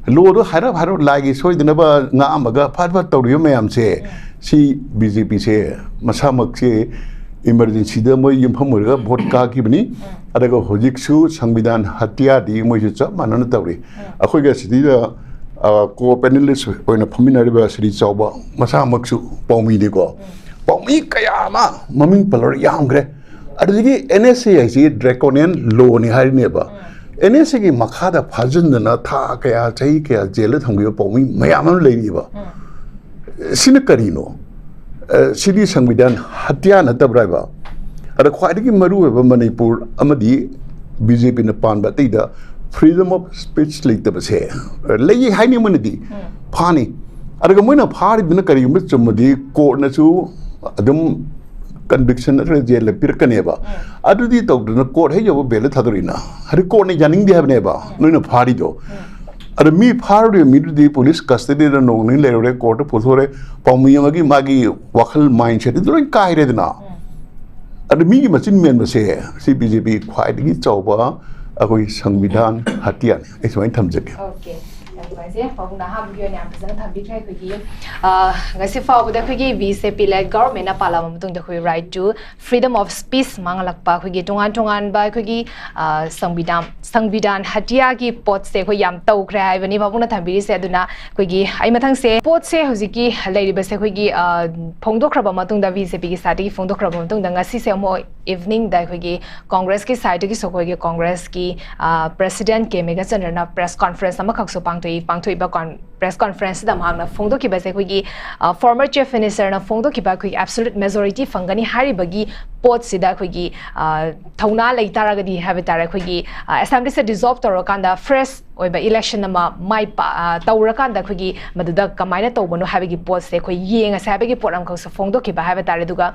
Lawꯗꯣ ꯍꯥꯏꯔꯞ ꯍꯥꯏꯔꯞ ꯂꯥꯏꯒꯤ ꯁꯣꯏꯗꯅꯕ ꯉꯥꯛꯑꯝꯃꯒ ꯐꯠ ꯐꯠ ꯇꯧꯔꯤꯕ ꯃꯌꯥꯝꯁꯦ, ꯁꯤ BJPꯁꯦ ꯃꯁꯥꯃꯛꯁꯦ ꯏꯃꯔꯖꯦꯟꯁꯤꯗ ꯃꯣꯏ ꯌꯨꯝꯐꯝ ꯑꯣꯏꯔꯒ ꯚꯣꯠ ꯀꯥꯈꯤꯕꯅꯤ꯫ ꯑꯗꯨꯒ ꯍꯧꯖꯤꯛꯁꯨ ꯁꯪꯕꯤꯙꯥꯟ ꯍꯇꯤꯌꯥꯗꯤ ꯃꯣꯏꯁꯨ ꯆꯞ ꯃꯥꯟꯅꯅ ꯇꯧꯔꯤ꯫ ꯑꯩꯈꯣꯏꯒ ꯁꯤꯗꯩꯗ ꯀꯣ ꯄꯦꯅꯦꯂꯤꯁ ꯑꯣꯏꯅ ꯐꯝꯃꯤꯟꯅꯔꯤꯕ ꯁ꯭ꯔꯤ ꯆꯥꯎꯕ ꯃꯁꯥꯃꯛꯁꯨ ꯄꯥꯎꯃꯤꯅꯤꯀꯣ꯫ ꯄꯥꯎꯃꯤ ꯀꯌꯥ ꯑꯃ ꯃꯃꯤꯡ ꯄꯜꯂꯔꯣꯏ, ꯌꯥꯝꯈ꯭ꯔꯦ꯫ ꯑꯗꯨꯗꯒꯤ ꯑꯦꯟ ꯑꯦꯁ ꯑꯦ ꯍꯥꯏꯁꯤ ꯗ꯭ꯔꯦꯀꯣꯅꯤꯌꯟ ꯂꯣꯅꯤ ꯍꯥꯏꯔꯤꯅꯦꯕ꯫ ꯑꯦꯟ ꯑꯦꯁ ꯑꯦꯒꯤ ꯃꯈꯥꯗ ꯐꯥꯖꯤꯟꯗꯅ ꯊꯥ ꯀꯌꯥ, ꯆꯍꯤ ꯀꯌꯥ ꯖꯦꯜꯗ ꯊꯝꯈꯤꯕ ꯄꯥꯎꯃꯤ ꯃꯌꯥꯝ ꯑꯃ ꯂꯩꯔꯤꯕ꯫ ꯁꯤꯅ ꯀꯔꯤꯅꯣ? ꯑ, ꯁꯤꯗꯤ ꯁꯪꯕꯤꯙꯥꯟ ꯍꯇꯤꯌꯥ ꯅꯠꯇꯕ꯭ꯔꯥ ꯍꯥꯏꯕ? ꯑꯗ ꯈ꯭ꯋꯥꯏꯗꯒꯤ ꯃꯔꯨꯑꯣꯏꯕ ꯃꯅꯤꯄꯨꯔ ꯑꯃꯗꯤ ꯕꯤ ꯖꯦ ꯄꯤꯅ ꯄꯥꯟꯕ ꯑꯇꯩꯗ freedom of speech ꯂꯩꯇꯕꯁꯦ, ꯑ, ꯂꯩ ꯍꯥꯏꯅꯤꯡꯕꯅꯗꯤ ꯐꯥꯅꯤ꯫ ꯑꯗꯨꯒ ꯃꯣꯏꯅ ꯐꯥꯔꯤꯗꯨꯅ ꯀꯔꯤꯒꯨꯝꯕ ꯆꯨꯝꯃꯗꯤ ꯀꯣꯔꯠꯅꯁꯨ ꯑꯗꯨꯝ ꯀꯟꯚꯤꯛꯁꯟ ꯅꯠꯇ꯭ꯔꯒ ꯖꯦꯜꯗ ꯄꯤꯔꯛꯀꯅꯦꯕ꯫ ꯑꯗꯨꯗꯤ ꯇꯧꯗꯅ ꯀꯣꯔꯠ ꯍꯦꯛ ꯌꯧꯕ ꯕꯦꯜꯗ ꯊꯥꯗꯣꯔꯛꯏꯅ꯫ ꯍꯥꯏꯗꯤ ꯀꯣꯔꯠꯅ ꯌꯥꯅꯤꯡꯗꯦ ꯍꯥꯏꯕꯅꯦꯕ ꯅꯣꯏꯅ ꯐꯥꯔꯤꯗꯣ꯫ ꯑꯗ ꯃꯤ ꯐꯥꯔꯨꯔꯤꯕ ꯃꯤꯗꯨꯗꯤ ꯄꯨꯂꯤꯁ ꯀꯁꯇꯗꯤꯗ ꯅꯣꯡ ꯅꯤꯅꯤ ꯂꯩꯔꯨꯔꯦ, ꯀꯣꯔꯠꯇ ꯄꯨꯊꯣꯔꯦ, ꯄꯥꯎꯃꯤ ꯑꯃꯒꯤ ꯃꯥꯒꯤ ꯋꯥꯈꯜ ꯃꯥꯏꯟꯁꯦꯠꯇꯤ ꯂꯣꯏ ꯀꯥꯏꯔꯦꯗꯅ꯫ ꯑꯗ ꯃꯤꯒꯤ ꯃꯆꯤꯟ ꯃꯦꯟꯕꯁꯦ ꯁꯤ ꯕꯤ ꯖꯦ ꯄꯤ ꯈ꯭ꯋꯥꯏꯗꯒꯤ ꯆꯥꯎꯕ ꯑꯩꯈꯣꯏ ꯁꯪꯕꯤꯙꯥꯟ ꯍꯇꯤꯌꯥꯅꯤ꯫ ꯑꯩ ꯁꯨꯃꯥꯏꯅ ꯊꯝꯖꯒꯦ꯫ ꯑꯣꯀꯦ, ꯌꯥꯝ ꯅꯨꯡꯉꯥꯏꯖꯩ꯫ ꯄꯥꯕꯨꯡꯅ ꯑꯍꯥꯟꯕꯒꯤ ꯑꯣꯏꯅ ꯌꯥꯝ ꯐꯖꯅ ꯊꯝꯕꯤꯈ꯭ꯔꯦ꯫ ꯑꯩꯈꯣꯏꯒꯤ, ꯑ, ꯉꯁꯤ ꯐꯥꯎꯕꯗ ꯑꯩꯈꯣꯏꯒꯤ ꯕꯤ ꯖꯦ ꯄꯤ led government ꯅ ꯄꯥꯜꯂꯕ ꯃꯇꯨꯡꯗ ꯑꯩꯈꯣꯏ right to freedom of speech ꯃꯥꯡꯍꯜꯂꯛꯄ, ꯑꯩꯈꯣꯏꯒꯤ ꯇꯣꯉꯥꯟ ꯇꯣꯉꯥꯟꯕ ꯑꯩꯈꯣꯏꯒꯤ, ꯑ, ꯁꯪꯕꯤꯙꯥꯟ, ꯁꯪꯕꯤꯙꯥꯟ ꯍꯇꯤꯌꯥꯒꯤ ꯄꯣꯠꯁꯦ ꯑꯩꯈꯣꯏ ꯌꯥꯝ ꯇꯧꯈ꯭ꯔꯦ ꯍꯥꯏꯕꯅꯤ ꯄꯥꯕꯨꯡꯅ ꯊꯝꯕꯤꯔꯤꯁꯦ꯫ ꯑꯗꯨꯅ ꯑꯩꯈꯣꯏꯒꯤ ꯑꯩ ꯃꯊꯪꯁꯦ ꯄꯣꯠꯁꯦ ꯍꯧꯖꯤꯛꯀꯤ ꯂꯩꯔꯤꯕꯁꯦ ꯑꯩꯈꯣꯏꯒꯤ, ꯑ, ꯐꯣꯡꯗꯣꯛꯈ꯭ꯔꯕ ꯃꯇꯨꯡꯗ, ꯕꯤ ꯖꯦ ꯄꯤꯒꯤ side ꯇꯒꯤ ꯐꯣꯡꯗꯣꯛꯈ꯭ꯔꯕ ꯃꯇꯨꯡꯗ, ꯉꯁꯤꯁꯦ ꯑꯃꯨꯛ evening ꯗ ꯑꯩꯈꯣꯏꯒꯤ ꯀꯣꯡꯒ꯭ꯔꯦꯁꯀꯤ side ꯇꯒꯤꯁꯨ ꯑꯩꯈꯣꯏꯒꯤ ꯀꯣꯡꯒ꯭ꯔꯦꯁꯀꯤ, ꯑ, president ꯀꯦ ꯃꯦꯘꯆꯟꯗ꯭ꯔꯅ press conference ꯑꯃꯈꯛꯁꯨ ꯄꯥꯡꯊꯣꯛꯏ꯫ ꯄꯥꯡꯊꯣꯛꯏꯕ con-, press conference ꯁꯤꯗ ꯃꯍꯥꯛꯅ ꯐꯣꯡꯗꯣꯛꯈꯤꯕꯁꯦ ꯑꯩꯈꯣꯏꯒꯤ, ꯑ, former chief minister ꯅ ꯐꯣꯡꯗꯣꯛꯈꯤꯕ ꯑꯩꯈꯣꯏꯒꯤ absolute majority ꯐꯪꯒꯅꯤ ꯍꯥꯏꯔꯤꯕꯒꯤ ꯄꯣꯠꯁꯤꯗ ꯑꯩꯈꯣꯏꯒꯤ, ꯑ, ꯊꯧꯅꯥ ꯂꯩ ꯇꯥꯔꯒꯗꯤ ꯍꯥꯏꯕ ꯇꯥꯔꯦ, ꯑꯩꯈꯣꯏꯒꯤ, ꯑ, assembly ꯁꯦ dissolve ꯇꯧꯔꯀꯥꯟꯗ fresh ꯑꯣꯏꯕ election ꯑꯃ ꯃꯥꯏ ꯄꯥ-, ꯑ, ꯇꯧꯔꯀꯥꯟꯗ ꯑꯩꯈꯣꯏꯒꯤ ꯃꯗꯨꯗ ꯀꯃꯥꯏꯅ ꯇꯧꯕꯅꯣ ꯍꯥꯏꯕꯒꯤ ꯄꯣꯠꯁꯦ ꯑꯩꯈꯣꯏ ꯌꯦꯡꯉꯁꯦ ꯍꯥꯏꯕꯒꯤ ꯄꯣꯠ ꯑꯃꯈꯛꯁꯨ ꯐꯣꯡꯗꯣꯛꯈꯤꯕ ꯍꯥꯏꯕ ꯇꯥꯔꯦ꯫ ꯑꯗꯨꯒ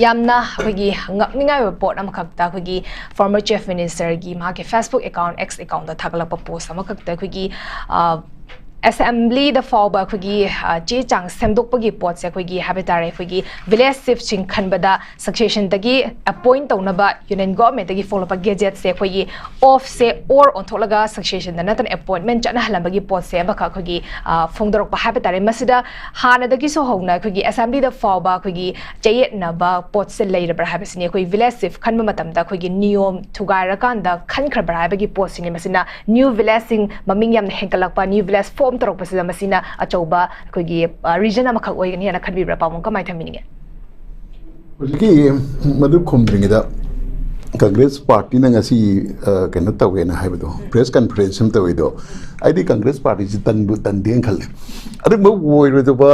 ꯌꯥꯝꯅ ꯑꯩꯈꯣꯏꯒꯤ ꯉꯛꯅꯤꯡꯉꯥꯏ ꯑꯣꯏꯕ ꯄꯣꯠ ꯑꯃꯈꯛꯇ ꯑꯩꯈꯣꯏꯒꯤ former chief minister ꯒꯤ ꯃꯍꯥꯛꯀꯤ Facebook account, X account ꯇ ꯊꯥꯒꯠꯂꯛꯄ post ꯑꯃꯈꯛꯇ ꯑꯩꯈꯣꯏꯒꯤ, ꯑ, ꯑꯦꯁꯦꯝꯕ꯭ꯂꯤꯗ ꯐꯥꯎꯕ ꯑꯩꯈꯣꯏꯒꯤ, ꯑ, ꯆꯦ ꯆꯥꯡ ꯁꯦꯝꯗꯣꯛꯄꯒꯤ ꯄꯣꯠꯁꯦ ꯑꯩꯈꯣꯏꯒꯤ ꯍꯥꯏꯕ ꯇꯥꯔꯦ, ꯑꯩꯈꯣꯏꯒꯤ ꯚꯤꯂꯦꯖ ꯆꯤꯐꯁꯤꯡ ꯈꯟꯕꯗ ꯁꯛꯁꯦꯁꯟꯗꯒꯤ ꯑꯦꯄꯣꯏꯟ ꯇꯧꯅꯕ ꯌꯨꯅꯤꯌꯟ ꯒꯣꯚꯔꯟꯃꯦꯟꯠꯇꯒꯤ ꯐꯣꯡꯂꯛꯄ ꯒꯦꯖꯦꯠꯁꯦ ꯑꯩꯈꯣꯏꯒꯤ ꯑꯣꯐꯁꯦ ꯑꯣꯔ ꯑꯣꯟꯊꯣꯛꯂꯒ ꯁꯛꯁꯦꯁꯟꯗ ꯅꯠꯇꯅ ꯑꯦꯄꯣꯏꯟꯃꯦꯟꯠ ꯆꯠꯅꯍꯜꯂꯝꯕꯒꯤ ꯄꯣꯠꯁꯦ ꯑꯃꯈꯛ ꯑꯩꯈꯣꯏꯒꯤ, ꯑ, ꯐꯣꯡꯗꯣꯔꯛꯄ ꯍꯥꯏꯕ ꯇꯥꯔꯦ꯫ ꯃꯁꯤꯗ ꯍꯥꯟꯅꯗꯒꯤꯁꯨ ꯍꯧꯅ ꯑꯩꯈꯣꯏꯒꯤ ꯑꯦꯁꯦꯝꯕ꯭ꯂꯤꯗ ꯐꯥꯎꯕ ꯑꯩꯈꯣꯏꯒꯤ ꯆꯌꯦꯠꯅꯕ ꯄꯣꯠꯁꯦ ꯂꯩꯔꯕ꯭ꯔꯥ ꯍꯥꯏꯕꯁꯤꯅꯤ꯫ ꯑꯩꯈꯣꯏ ꯚꯤꯂꯦꯖ ꯆꯤꯐ ꯈꯟꯕ ꯃꯇꯝꯗ ꯑꯩꯈꯣꯏꯒꯤ ꯅꯤꯌꯣꯝ ꯊꯨꯒꯥꯏꯔꯀꯥꯟꯗ ꯈꯟꯈ꯭ꯔꯕ꯭ꯔꯥ ꯍꯥꯏꯕꯒꯤ ꯄꯣꯠꯁꯤꯅꯤ꯫ ꯃꯁꯤꯅ ꯅ꯭ꯌꯨ ꯚꯤꯂꯦꯖꯁꯤꯡ ꯃꯃꯤꯡ ꯌꯥꯝꯅ ꯍꯦꯟꯒꯠꯂꯛꯄ, ꯅ꯭ꯌꯨ ꯚꯤꯂꯦꯖ ꯐꯣꯔꯝ ꯇꯧꯔꯛꯄꯁꯤꯗ ꯃꯁꯤꯅ ꯑꯆꯧꯕ ꯑꯩꯈꯣꯏꯒꯤ, ꯑ, ꯔꯤꯖꯟ ꯑꯃꯈꯛ ꯑꯣꯏꯒꯅꯤ ꯍꯥꯏꯅ ꯈꯟꯕꯤꯕ꯭ꯔꯥ? ꯄꯥꯎꯃꯨꯡ ꯀꯃꯥꯏꯅ ꯊꯝꯕꯤꯅꯤꯡꯉꯦ? ꯍꯧꯖꯤꯛꯀꯤ ꯃꯗꯨ ꯈꯨꯝꯗ꯭ꯔꯤꯉꯩꯗ ꯀꯪꯒ꯭ꯔꯦꯁ ꯄꯥꯔꯇꯤꯅ ꯉꯁꯤ, ꯑ, ꯀꯩꯅꯣ ꯇꯧꯋꯦꯅ ꯍꯥꯏꯕꯗꯣ, ꯄ꯭ꯔꯦꯁ ꯀꯟꯐꯔꯦꯟꯁ ꯑꯃ ꯇꯧꯋꯤꯗꯣ, ꯑꯩꯗꯤ ꯀꯪꯒ꯭ꯔꯦꯁ ꯄꯥꯔꯇꯤꯁꯤ ꯇꯟꯕꯨ ꯇꯟꯗꯦꯅ ꯈꯜꯂꯦ꯫ ꯑꯗꯨꯒꯨꯝꯕ ꯑꯣꯏꯔꯣꯏꯗꯕ,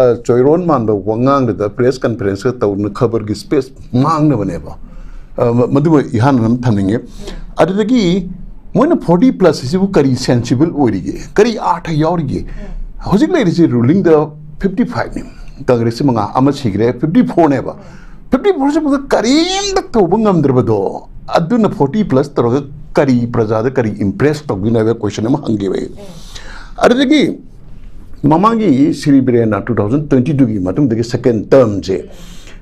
ꯑ, ꯆꯣꯏꯔꯣꯟ ꯃꯥꯟꯕ ꯋꯥꯉꯥꯡꯗꯨꯗ ꯄ꯭ꯔꯦꯁ ꯀꯟꯐꯔꯦꯟꯁꯀ ꯇꯧꯗꯅ ꯈꯕꯔꯒꯤ ꯁ꯭ꯄꯦꯁ ꯃꯥꯡꯅꯕꯅꯦꯕ꯫ ꯑ, ꯃ-, ꯃꯗꯨꯃ ꯏꯍꯥꯟ ꯍꯥꯟꯅ ꯊꯝꯅꯤꯡꯉꯦ꯫ ꯑꯗꯨꯗꯒꯤ ꯃꯣꯏꯅ ꯐꯣꯔꯇꯤ ꯄ꯭ꯂꯁ ꯑꯁꯤꯕꯨ ꯀꯔꯤ ꯁꯦꯟꯁꯤꯕꯜ ꯑꯣꯏꯔꯤꯒꯦ, ꯀꯔꯤ ꯑꯥꯔꯊ ꯌꯥꯎꯔꯤꯒꯦ? ꯍꯧꯖꯤꯛ ꯂꯩꯔꯤꯁꯤ ꯔꯨꯂꯤꯡꯗ ꯐꯤꯐꯇꯤ ꯐꯥꯏꯚꯅꯤ, ꯀꯪꯒ꯭ꯔꯦꯁꯁꯤ ꯃꯉꯥ, ꯑꯃ ꯁꯤꯈ꯭ꯔꯦ, ꯐꯤꯐꯇꯤ ꯐꯣꯔꯅꯦꯕ꯫ ꯐꯤꯐꯇꯤ ꯐꯣꯔꯁꯤꯕꯨ ꯀꯔꯤꯝꯇ ꯇꯧꯕ ꯉꯝꯗ꯭ꯔꯕꯗꯣ, ꯑꯗꯨꯅ ꯐꯣꯔꯇꯤ ꯄ꯭ꯂꯁ ꯇꯧꯔꯒ ꯀꯔꯤ ꯄ꯭ꯔꯖꯥꯗ ꯀꯔꯤ ꯏꯝꯄ꯭ꯔꯦꯁ ꯇꯧꯗꯣꯏꯅꯣ ꯍꯥꯏꯕ ꯀꯣꯏꯁꯟ ꯑꯃ ꯍꯪꯒꯦꯕ ꯑꯩ꯫ ꯑꯗꯨꯗꯒꯤ ꯃꯃꯥꯡꯒꯤ ꯁ꯭ꯔꯤ ꯕꯤꯔꯦꯟꯅ ꯇꯨ ꯊꯥꯎꯖꯟ ꯇ꯭ꯋꯦꯟꯇꯤ ꯇꯨꯒꯤ ꯃꯇꯨꯡꯗꯒꯤ ꯁꯦꯀꯦꯟ ꯇꯔꯝꯁꯦ,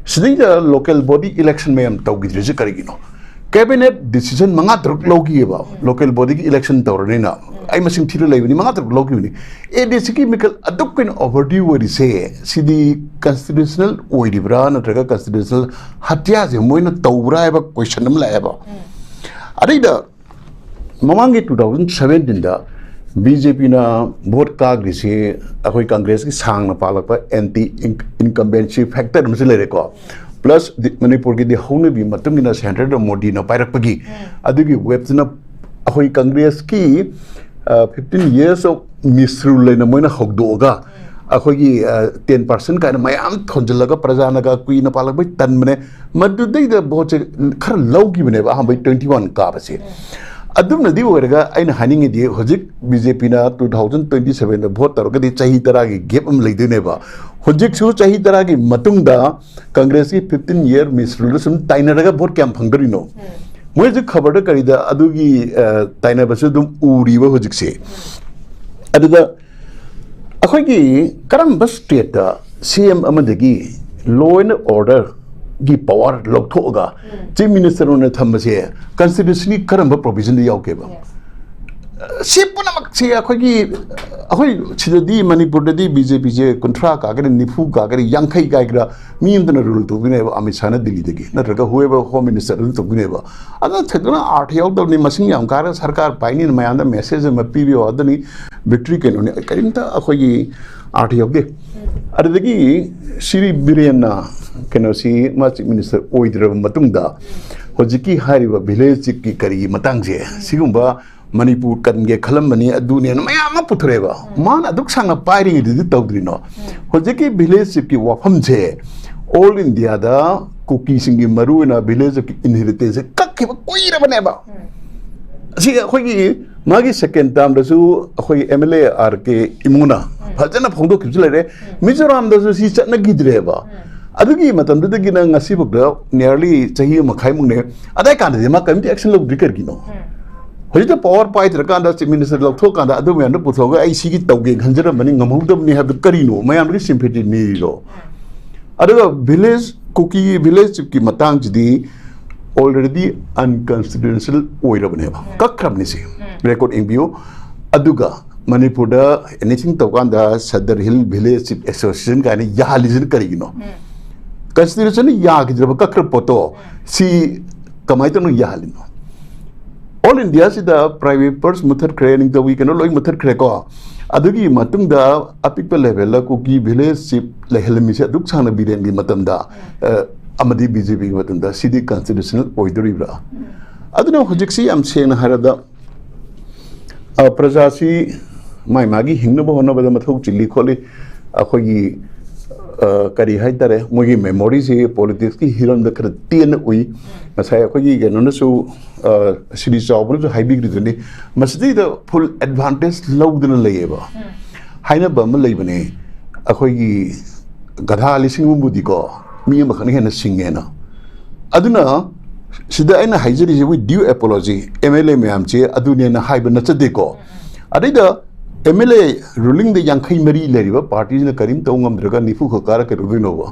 ꯁꯤꯗꯩꯗ ꯂꯣꯀꯦꯜ ꯕꯣꯗꯤ ꯏꯂꯦꯛꯁꯟ ꯃꯌꯥꯝ ꯇꯧꯈꯤꯗ꯭ꯔꯤꯁꯦ ꯀꯔꯤꯒꯤꯅꯣ? ꯀꯦꯕꯤꯅꯦꯠ ꯗꯤꯁꯤꯖꯟ ꯃꯉꯥ ꯇꯔꯨꯛ ꯂꯧꯈꯤꯑꯕ, ꯂꯣꯀꯦꯜ ꯕꯣꯗꯤꯒꯤ ꯏꯂꯦꯛꯁꯟ ꯇꯧꯔꯅꯤꯅ꯫ ꯑꯩ ꯃꯁꯤꯡ ꯊꯤꯔ ꯂꯩꯕꯅꯤ, ꯃꯉꯥ ꯇꯔꯨꯛ ꯂꯧꯈꯤꯕꯅꯤ꯫ ꯑꯦ ꯗꯤ ꯁꯤꯒꯤ ꯃꯤꯀꯜ ꯑꯗꯨꯛ ꯀꯨꯏꯅ ꯑꯣꯚꯔꯗ꯭ꯌꯨ ꯑꯣꯏꯔꯤꯁꯦ, ꯁꯤꯗꯤ ꯀꯟꯁꯇꯤꯇ꯭ꯌꯨꯁꯅꯦꯜ ꯑꯣꯏꯔꯤꯕ꯭ꯔꯥ ꯅꯠꯇ꯭ꯔꯒ ꯀꯟꯁꯇꯤꯇ꯭ꯌꯨꯁꯅꯦꯜ ꯍꯠꯌꯥꯁꯦ ꯃꯣꯏꯅ ꯇꯧꯕ꯭ꯔꯥ ꯍꯥꯏꯕ ꯀꯣꯏꯁꯟ ꯑꯃ ꯂꯥꯛꯑꯦꯕ꯫ ꯑꯗꯩꯗ ꯃꯃꯥꯡꯒꯤ ꯇꯨ ꯊꯥꯎꯖꯟ ꯁꯕꯦꯟꯇꯤꯟꯗ ꯕꯤ ꯖꯦ ꯄꯤꯅ ꯚꯣꯠ ꯀꯥꯈ꯭ꯔꯤꯁꯤ ꯑꯩꯈꯣꯏ ꯀꯪꯒ꯭ꯔꯦꯁꯀꯤ ꯁꯥꯡꯅ ꯄꯥꯜꯂꯛꯄ ꯑꯦꯟꯇꯤ ꯏꯟꯀꯝꯕꯦꯟꯁꯤ ꯐꯦꯛꯇꯔ ꯑꯃꯁꯨ ꯂꯩꯔꯦꯀꯣ꯫ ꯄ꯭ꯂꯁ ꯗꯤ-, ꯃꯅꯤꯄꯨꯔꯒꯤꯗꯤ ꯍꯧꯅꯕꯤ ꯃꯇꯨꯡ ꯏꯟꯅ ꯁꯦꯟꯇꯔꯗ ꯃꯣꯗꯤꯅ ꯄꯥꯏꯔꯛꯄꯒꯤ ꯑꯗꯨꯒꯤ ꯋꯦꯞꯇꯨꯅ ꯑꯩꯈꯣꯏ ꯀꯪꯒ꯭ꯔꯦꯁꯀꯤ, ꯑ, fifteen years of misrule ꯍꯥꯏꯅ ꯃꯣꯏꯅ ꯍꯧꯗꯣꯛꯑꯒ ꯑꯩꯈꯣꯏꯒꯤ, ꯑ, ꯇꯦꯟ ꯄꯥꯔꯁꯦꯟ ꯀꯥꯏꯅ ꯃꯌꯥꯝ ꯊꯣꯟꯖꯤꯜꯂꯒ ꯄ꯭ꯔꯖꯥꯅꯒ ꯀꯨꯏꯅ ꯄꯥꯜꯂꯛꯄꯩ ꯇꯟꯕꯅꯦ꯫ ꯃꯗꯨꯗꯩꯗ ꯚꯣꯠꯁꯦ ꯈꯔ ꯂꯧꯈꯤꯕꯅꯦꯕ ꯑꯍꯥꯟꯕꯩ ꯇ꯭ꯋꯦꯟꯇꯤ ꯋꯥꯟ ꯀꯥꯕꯁꯦ꯫ ꯑꯗꯨꯝꯅꯗꯤ ꯑꯣꯏꯔꯒ ꯑꯩꯅ ꯍꯥꯏꯅꯤꯡꯉꯤꯗꯤ ꯍꯧꯖꯤꯛ ꯕꯤ ꯖꯦ ꯄꯤꯅ ꯇꯨ ꯊꯥꯎꯖꯟ ꯇ꯭ꯋꯦꯟꯇꯤ ꯁꯕꯦꯟꯗ ꯚꯣꯠ ꯇꯧꯔꯒꯗꯤ ꯆꯍꯤ ꯇꯔꯥꯒꯤ ꯒꯦꯞ ꯑꯃ ꯂꯩꯗꯣꯏꯅꯦꯕ꯫ ꯍꯧꯖꯤꯛꯁꯨ ꯆꯍꯤ ꯇꯔꯥꯒꯤ ꯃꯇꯨꯡꯗ ꯀꯪꯒ꯭ꯔꯦꯁꯀꯤ fifteen year misrule ꯗ ꯁꯨꯝ ꯇꯥꯏꯅꯔꯒ ꯚꯣꯠ ꯀꯌꯥꯝ ꯐꯪꯗꯣꯔꯤꯅꯣ? ꯃꯣꯏ ꯍꯧꯖꯤꯛ ꯈꯕꯔꯗ ꯀꯔꯤꯗ ꯑꯗꯨꯒꯤ, ꯑ, ꯇꯥꯏꯅꯕꯁꯨ ꯑꯗꯨꯝ ꯎꯔꯤꯕ ꯍꯧꯖꯤꯛꯁꯦ꯫ ꯑꯗꯨꯗ ꯑꯩꯈꯣꯏꯒꯤ ꯀꯔꯝꯕ ꯁ꯭ꯇꯦꯠꯇ ꯁꯤ ꯑꯦꯝ ꯑꯃꯗꯒꯤ ꯂꯣ ꯑꯦꯟ ꯑꯣꯔꯗꯔꯒꯤ ꯄꯋꯥꯔ ꯂꯧꯊꯣꯛꯑꯒ ꯆꯤꯐ ꯃꯤꯅꯤꯁꯇꯔ ꯑꯣꯏꯅ ꯊꯝꯕꯁꯦ ꯀꯟꯁꯇꯤꯇ꯭ꯌꯨꯁꯟꯒꯤ ꯀꯔꯝꯕ ꯄ꯭ꯔꯣꯚꯤꯖꯟꯗ ꯌꯥꯎꯒꯦꯕ? ꯁꯤ ꯄꯨꯝꯅꯃꯛꯁꯦ ꯑꯩꯈꯣꯏꯒꯤ, ꯑꯩꯈꯣꯏ ꯁꯤꯗꯗꯤ, ꯃꯅꯤꯄꯨꯔꯗꯗꯤ ꯕꯤ ꯖꯦ ꯄꯤꯁꯦ ꯀꯨꯟꯊ꯭ꯔꯥ ꯀꯥꯒꯦꯔꯥ, ꯅꯤꯐꯨ ꯀꯥꯒꯦꯔꯥ, ꯌꯥꯡꯈꯩ ꯀꯥꯒꯦꯔꯥ, ꯃꯤ ꯑꯃꯇꯅ ꯔꯨꯜ ꯇꯧꯗꯣꯏꯅꯦꯕ, ꯑꯃꯤꯠ ꯁꯥꯍꯅ ꯗꯤꯜꯂꯤꯗꯒꯤ, ꯅꯠꯇ꯭ꯔꯒ whoever home minister ꯑꯗꯨꯅ ꯇꯧꯗꯣꯏꯅꯦꯕ꯫ ꯑꯗꯨꯅ ꯊꯣꯏꯗꯣꯛꯅ ꯑꯥꯔꯊ ꯌꯥꯎꯗꯕꯅꯤ, ꯃꯁꯤꯡ ꯌꯥꯝ ꯀꯥꯔꯒ ꯁꯔꯀꯥꯔ ꯄꯥꯏꯅꯤꯅ ꯃꯌꯥꯝꯗ ꯃꯦꯁꯦꯖ ꯑꯃ ꯄꯤꯕꯤꯌꯣ, ꯑꯗꯨꯅꯤ ꯕꯤꯛꯇ꯭ꯔꯤ ꯀꯩꯅꯣꯅꯤ꯫ ꯀꯔꯤꯝꯇ ꯑꯩꯈꯣꯏꯒꯤ ꯑꯥꯔꯊ ꯌꯥꯎꯗꯦ꯫ ꯑꯗꯨꯗꯒꯤ ꯁꯤꯔꯤ ꯕꯤꯔꯦꯟꯅ, ꯀꯩꯅꯣꯁꯤ, ꯃꯥ ꯆꯤꯐ ꯃꯤꯅꯤꯁꯇꯔ ꯑꯣꯏꯗ꯭ꯔꯕ ꯃꯇꯨꯡꯗ ꯍꯧꯖꯤꯛꯀꯤ ꯍꯥꯏꯔꯤꯕ ꯚꯤꯂꯦꯖ ꯆꯤꯐꯀꯤ ꯀꯔꯤꯒꯤ ꯃꯇꯥꯡꯁꯦ, ꯁꯤꯒꯨꯝꯕ ꯃꯅꯤꯄꯨꯔ ꯀꯟꯒꯦ ꯈꯜꯂꯝꯕꯅꯤ, ꯑꯗꯨꯅꯦꯅ ꯃꯌꯥꯝ ꯑꯃ ꯄꯨꯊꯣꯔꯛꯑꯦꯕ꯫ ꯃꯥꯅ ꯑꯗꯨꯛ ꯁꯥꯡꯅ ꯄꯥꯏꯔꯤꯉꯩꯗꯗꯤ ꯇꯧꯗ꯭ꯔꯤꯅꯣ? ꯍꯧꯖꯤꯛꯀꯤ ꯚꯤꯂꯦꯖ ꯆꯤꯐꯀꯤ ꯋꯥꯐꯝꯁꯦ ꯑꯣꯜ ꯏꯟꯗꯤꯌꯥꯗ ꯀꯨꯀꯤꯁꯤꯡꯒꯤ ꯃꯔꯨꯑꯣꯏꯅ ꯚꯤꯂꯦꯖ ꯆꯤꯐꯀꯤ ꯏꯟꯍꯦꯔꯤꯇꯦꯟꯁꯁꯦ ꯀꯛꯈꯤꯕ ꯀꯨꯏꯔꯕꯅꯦꯕ꯫ ꯑꯁꯤ ꯑꯩꯈꯣꯏꯒꯤ, ꯃꯥꯒꯤ ꯁꯦꯀꯦꯟ ꯇꯥꯔꯝꯗꯁꯨ ꯑꯩꯈꯣꯏꯒꯤ ꯑꯦꯝ ꯑꯦꯜ ꯑꯦ ꯑꯥꯔ ꯀꯦ ꯏꯃꯣꯅ ꯐꯖꯅ ꯐꯣꯡꯗꯣꯛꯈꯤꯕꯁꯨ ꯂꯩꯔꯦ꯫ ꯃꯤꯖꯣꯔꯥꯝꯗꯁꯨ ꯁꯤ ꯆꯠꯅꯈꯤꯗ꯭ꯔꯦꯕ꯫ ꯑꯗꯨꯒꯤ ꯃꯇꯝꯗꯨꯗꯒꯤꯅ ꯉꯁꯤꯐꯥꯎꯗ nearly ꯆꯍꯤ ꯑꯃ ꯃꯈꯥꯏꯃꯨꯛꯅꯦ꯫ ꯑꯗꯥꯏ ꯀꯥꯟꯗꯗꯤ ꯃꯥ ꯀꯔꯤꯝꯇ action ꯂꯧꯗ꯭ꯔꯤ ꯀꯔꯤꯒꯤꯅꯣ? ꯍꯧꯖꯤꯛꯇ ꯄꯋꯥꯔ ꯄꯥꯏꯗ꯭ꯔꯀꯥꯟꯗ, ꯆꯤꯐ ꯃꯤꯅꯤꯁꯇꯔ ꯂꯧꯊꯣꯛꯑꯀꯥꯟꯗ ꯑꯗꯨ ꯃꯌꯥꯝꯗꯣ ꯄꯨꯊꯣꯛꯑꯒ ꯑꯩ ꯁꯤꯒꯤ ꯇꯧꯒꯦ ꯈꯟꯖꯔꯝꯕꯅꯤ, ꯉꯝꯍꯧꯗꯕꯅꯤ ꯍꯥꯏꯕꯗꯨ ꯀꯔꯤꯅꯣ? ꯃꯌꯥꯝꯗꯒꯤ ꯁꯤꯝꯄꯦꯊꯤ ꯅꯤꯔꯤꯔꯣ? ꯑꯗꯨꯒ ꯚꯤꯂꯦꯖ, ꯀꯨꯀꯤ ꯚꯤꯂꯦꯖ ꯆꯤꯐꯀꯤ ꯃꯇꯥꯡꯁꯤꯗꯤ already unconstitutional ꯑꯣꯏꯔꯕꯅꯦꯕ, ꯀꯛꯈ꯭ꯔꯕꯅꯤ꯫ ꯁꯤ ꯔꯦꯀꯣꯔꯗ ꯌꯦꯡꯕꯤꯌꯨ꯫ ꯑꯗꯨꯒ ꯃꯅꯤꯄꯨꯔꯗ ꯑꯦꯅꯤꯊꯤꯡ ꯇꯧꯀꯥꯟꯗ Sadar hill village chief association ꯀꯥꯏꯅ ꯌꯥꯍꯜꯂꯤꯁꯤꯅ ꯀꯔꯤꯒꯤꯅꯣ? ꯀꯟꯁꯇꯤꯇ꯭ꯌꯨꯁꯟꯅ ꯌꯥꯈꯤꯗ꯭ꯔꯕ, ꯀꯛꯈ꯭ꯔ ꯄꯣꯠꯇꯣ ꯁꯤ ꯀꯃꯥꯏꯅ ꯇꯧꯅ ꯌꯥꯍꯜꯂꯤꯅꯣ? ꯑꯣꯜ ꯏꯟꯗꯤꯌꯥꯁꯤꯗ ꯄ꯭ꯔꯥꯏꯚꯦꯠ ꯄꯔꯁ ꯃꯨꯠꯊꯠꯈ꯭ꯔꯦ, ꯅꯤꯡꯊꯧꯒꯤ ꯀꯩꯅꯣ ꯂꯣꯏ ꯃꯨꯠꯊꯠꯈ꯭ꯔꯦꯀꯣ꯫ ꯑꯗꯨꯒꯤ ꯃꯇꯨꯡꯗ ꯑꯄꯤꯛꯄ ꯂꯦꯚꯦꯜꯗ ꯀꯨꯀꯤ ꯚꯤꯂꯦꯖ ꯆꯤꯐ ꯂꯩꯍꯜꯂꯝꯃꯤꯁꯦ ꯑꯗꯨꯛ ꯁꯥꯡꯅ ꯕꯤꯔꯦꯟꯒꯤ ꯃꯇꯝꯗ, ꯑ, ꯑꯃꯗꯤ ꯕꯤ ꯖꯦ ꯄꯤꯒꯤ ꯃꯇꯝꯗ, ꯁꯤꯗꯤ ꯀꯟꯁꯇꯤꯇ꯭ꯌꯨꯁꯅꯦꯜ ꯑꯣꯏꯗꯣꯔꯤꯕ꯭ꯔꯥ? ꯑꯗꯨꯅ ꯍꯧꯖꯤꯛꯁꯤ ꯌꯥꯝ ꯁꯦꯡꯅ ꯍꯥꯏꯔꯕꯗ, ꯑ, ꯄ꯭ꯔꯖꯥꯁꯤ ꯃꯥꯏ ꯃꯥꯒꯤ ꯍꯤꯡꯅꯕ ꯍꯣꯠꯅꯕꯗ ꯃꯊꯧ ꯆꯤꯜꯂꯤ ꯈꯣꯠꯂꯤ꯫ ꯑꯩꯈꯣꯏꯒꯤ, ꯑ, ꯀꯔꯤ ꯍꯥꯏꯇꯥꯔꯦ, ꯃꯣꯏꯒꯤ ꯃꯦꯃꯣꯔꯤꯁꯤ ꯄꯣꯂꯤꯇꯤꯛꯁꯀꯤ ꯍꯤꯔꯝꯗ ꯈꯔ ꯇꯦꯟꯅ ꯎꯏ꯫ ꯉꯁꯥꯏ ꯑꯩꯈꯣꯏꯒꯤ ꯀꯩꯅꯣꯅꯁꯨ, ꯑ, ꯁꯤꯔꯤ ꯆꯥꯎꯕꯅꯁꯨ ꯍꯥꯏꯕꯤꯈ꯭ꯔꯤꯗꯨꯅꯤ, ꯃꯁꯤꯗꯩꯗ ꯐꯨꯜ ꯑꯦꯗꯚꯥꯟꯇꯦꯖ ꯂꯧꯗꯅ ꯂꯩꯌꯦꯕ꯫ ꯍꯥꯏꯅꯕ ꯑꯃ ꯂꯩꯕꯅꯦ, ꯑꯩꯈꯣꯏꯒꯤ ꯒꯙꯥ ꯂꯤꯁꯤꯡ ꯑꯃꯕꯨꯗꯤꯀꯣ ꯃꯤ ꯑꯃꯈꯛꯅ ꯍꯦꯟꯅ ꯁꯤꯡꯉꯦꯅ꯫ ꯑꯗꯨꯅ ꯁꯤꯗ ꯑꯩꯅ ꯍꯥꯏꯖꯔꯤꯁꯦ, with due apology, M L A ꯃꯌꯥꯝꯁꯦ ꯑꯗꯨꯅꯦꯅ ꯍꯥꯏꯕ ꯅꯠꯆꯗꯦꯀꯣ꯫ ꯑꯗꯩꯗ ꯑꯦꯝ ꯑꯦꯜ ꯑꯦ ꯔꯨꯂꯤꯡꯗ ꯌꯥꯡꯈꯩ ꯃꯔꯤ ꯂꯩꯔꯤꯕ ꯄꯥꯔꯇꯤꯁꯤꯅ ꯀꯔꯤꯝ ꯇꯧ ꯉꯝꯗ꯭ꯔꯒ ꯅꯤꯐꯨ ꯈꯛ ꯀꯥꯔ ꯀꯩꯗꯧꯗꯣꯏꯅꯣꯕ?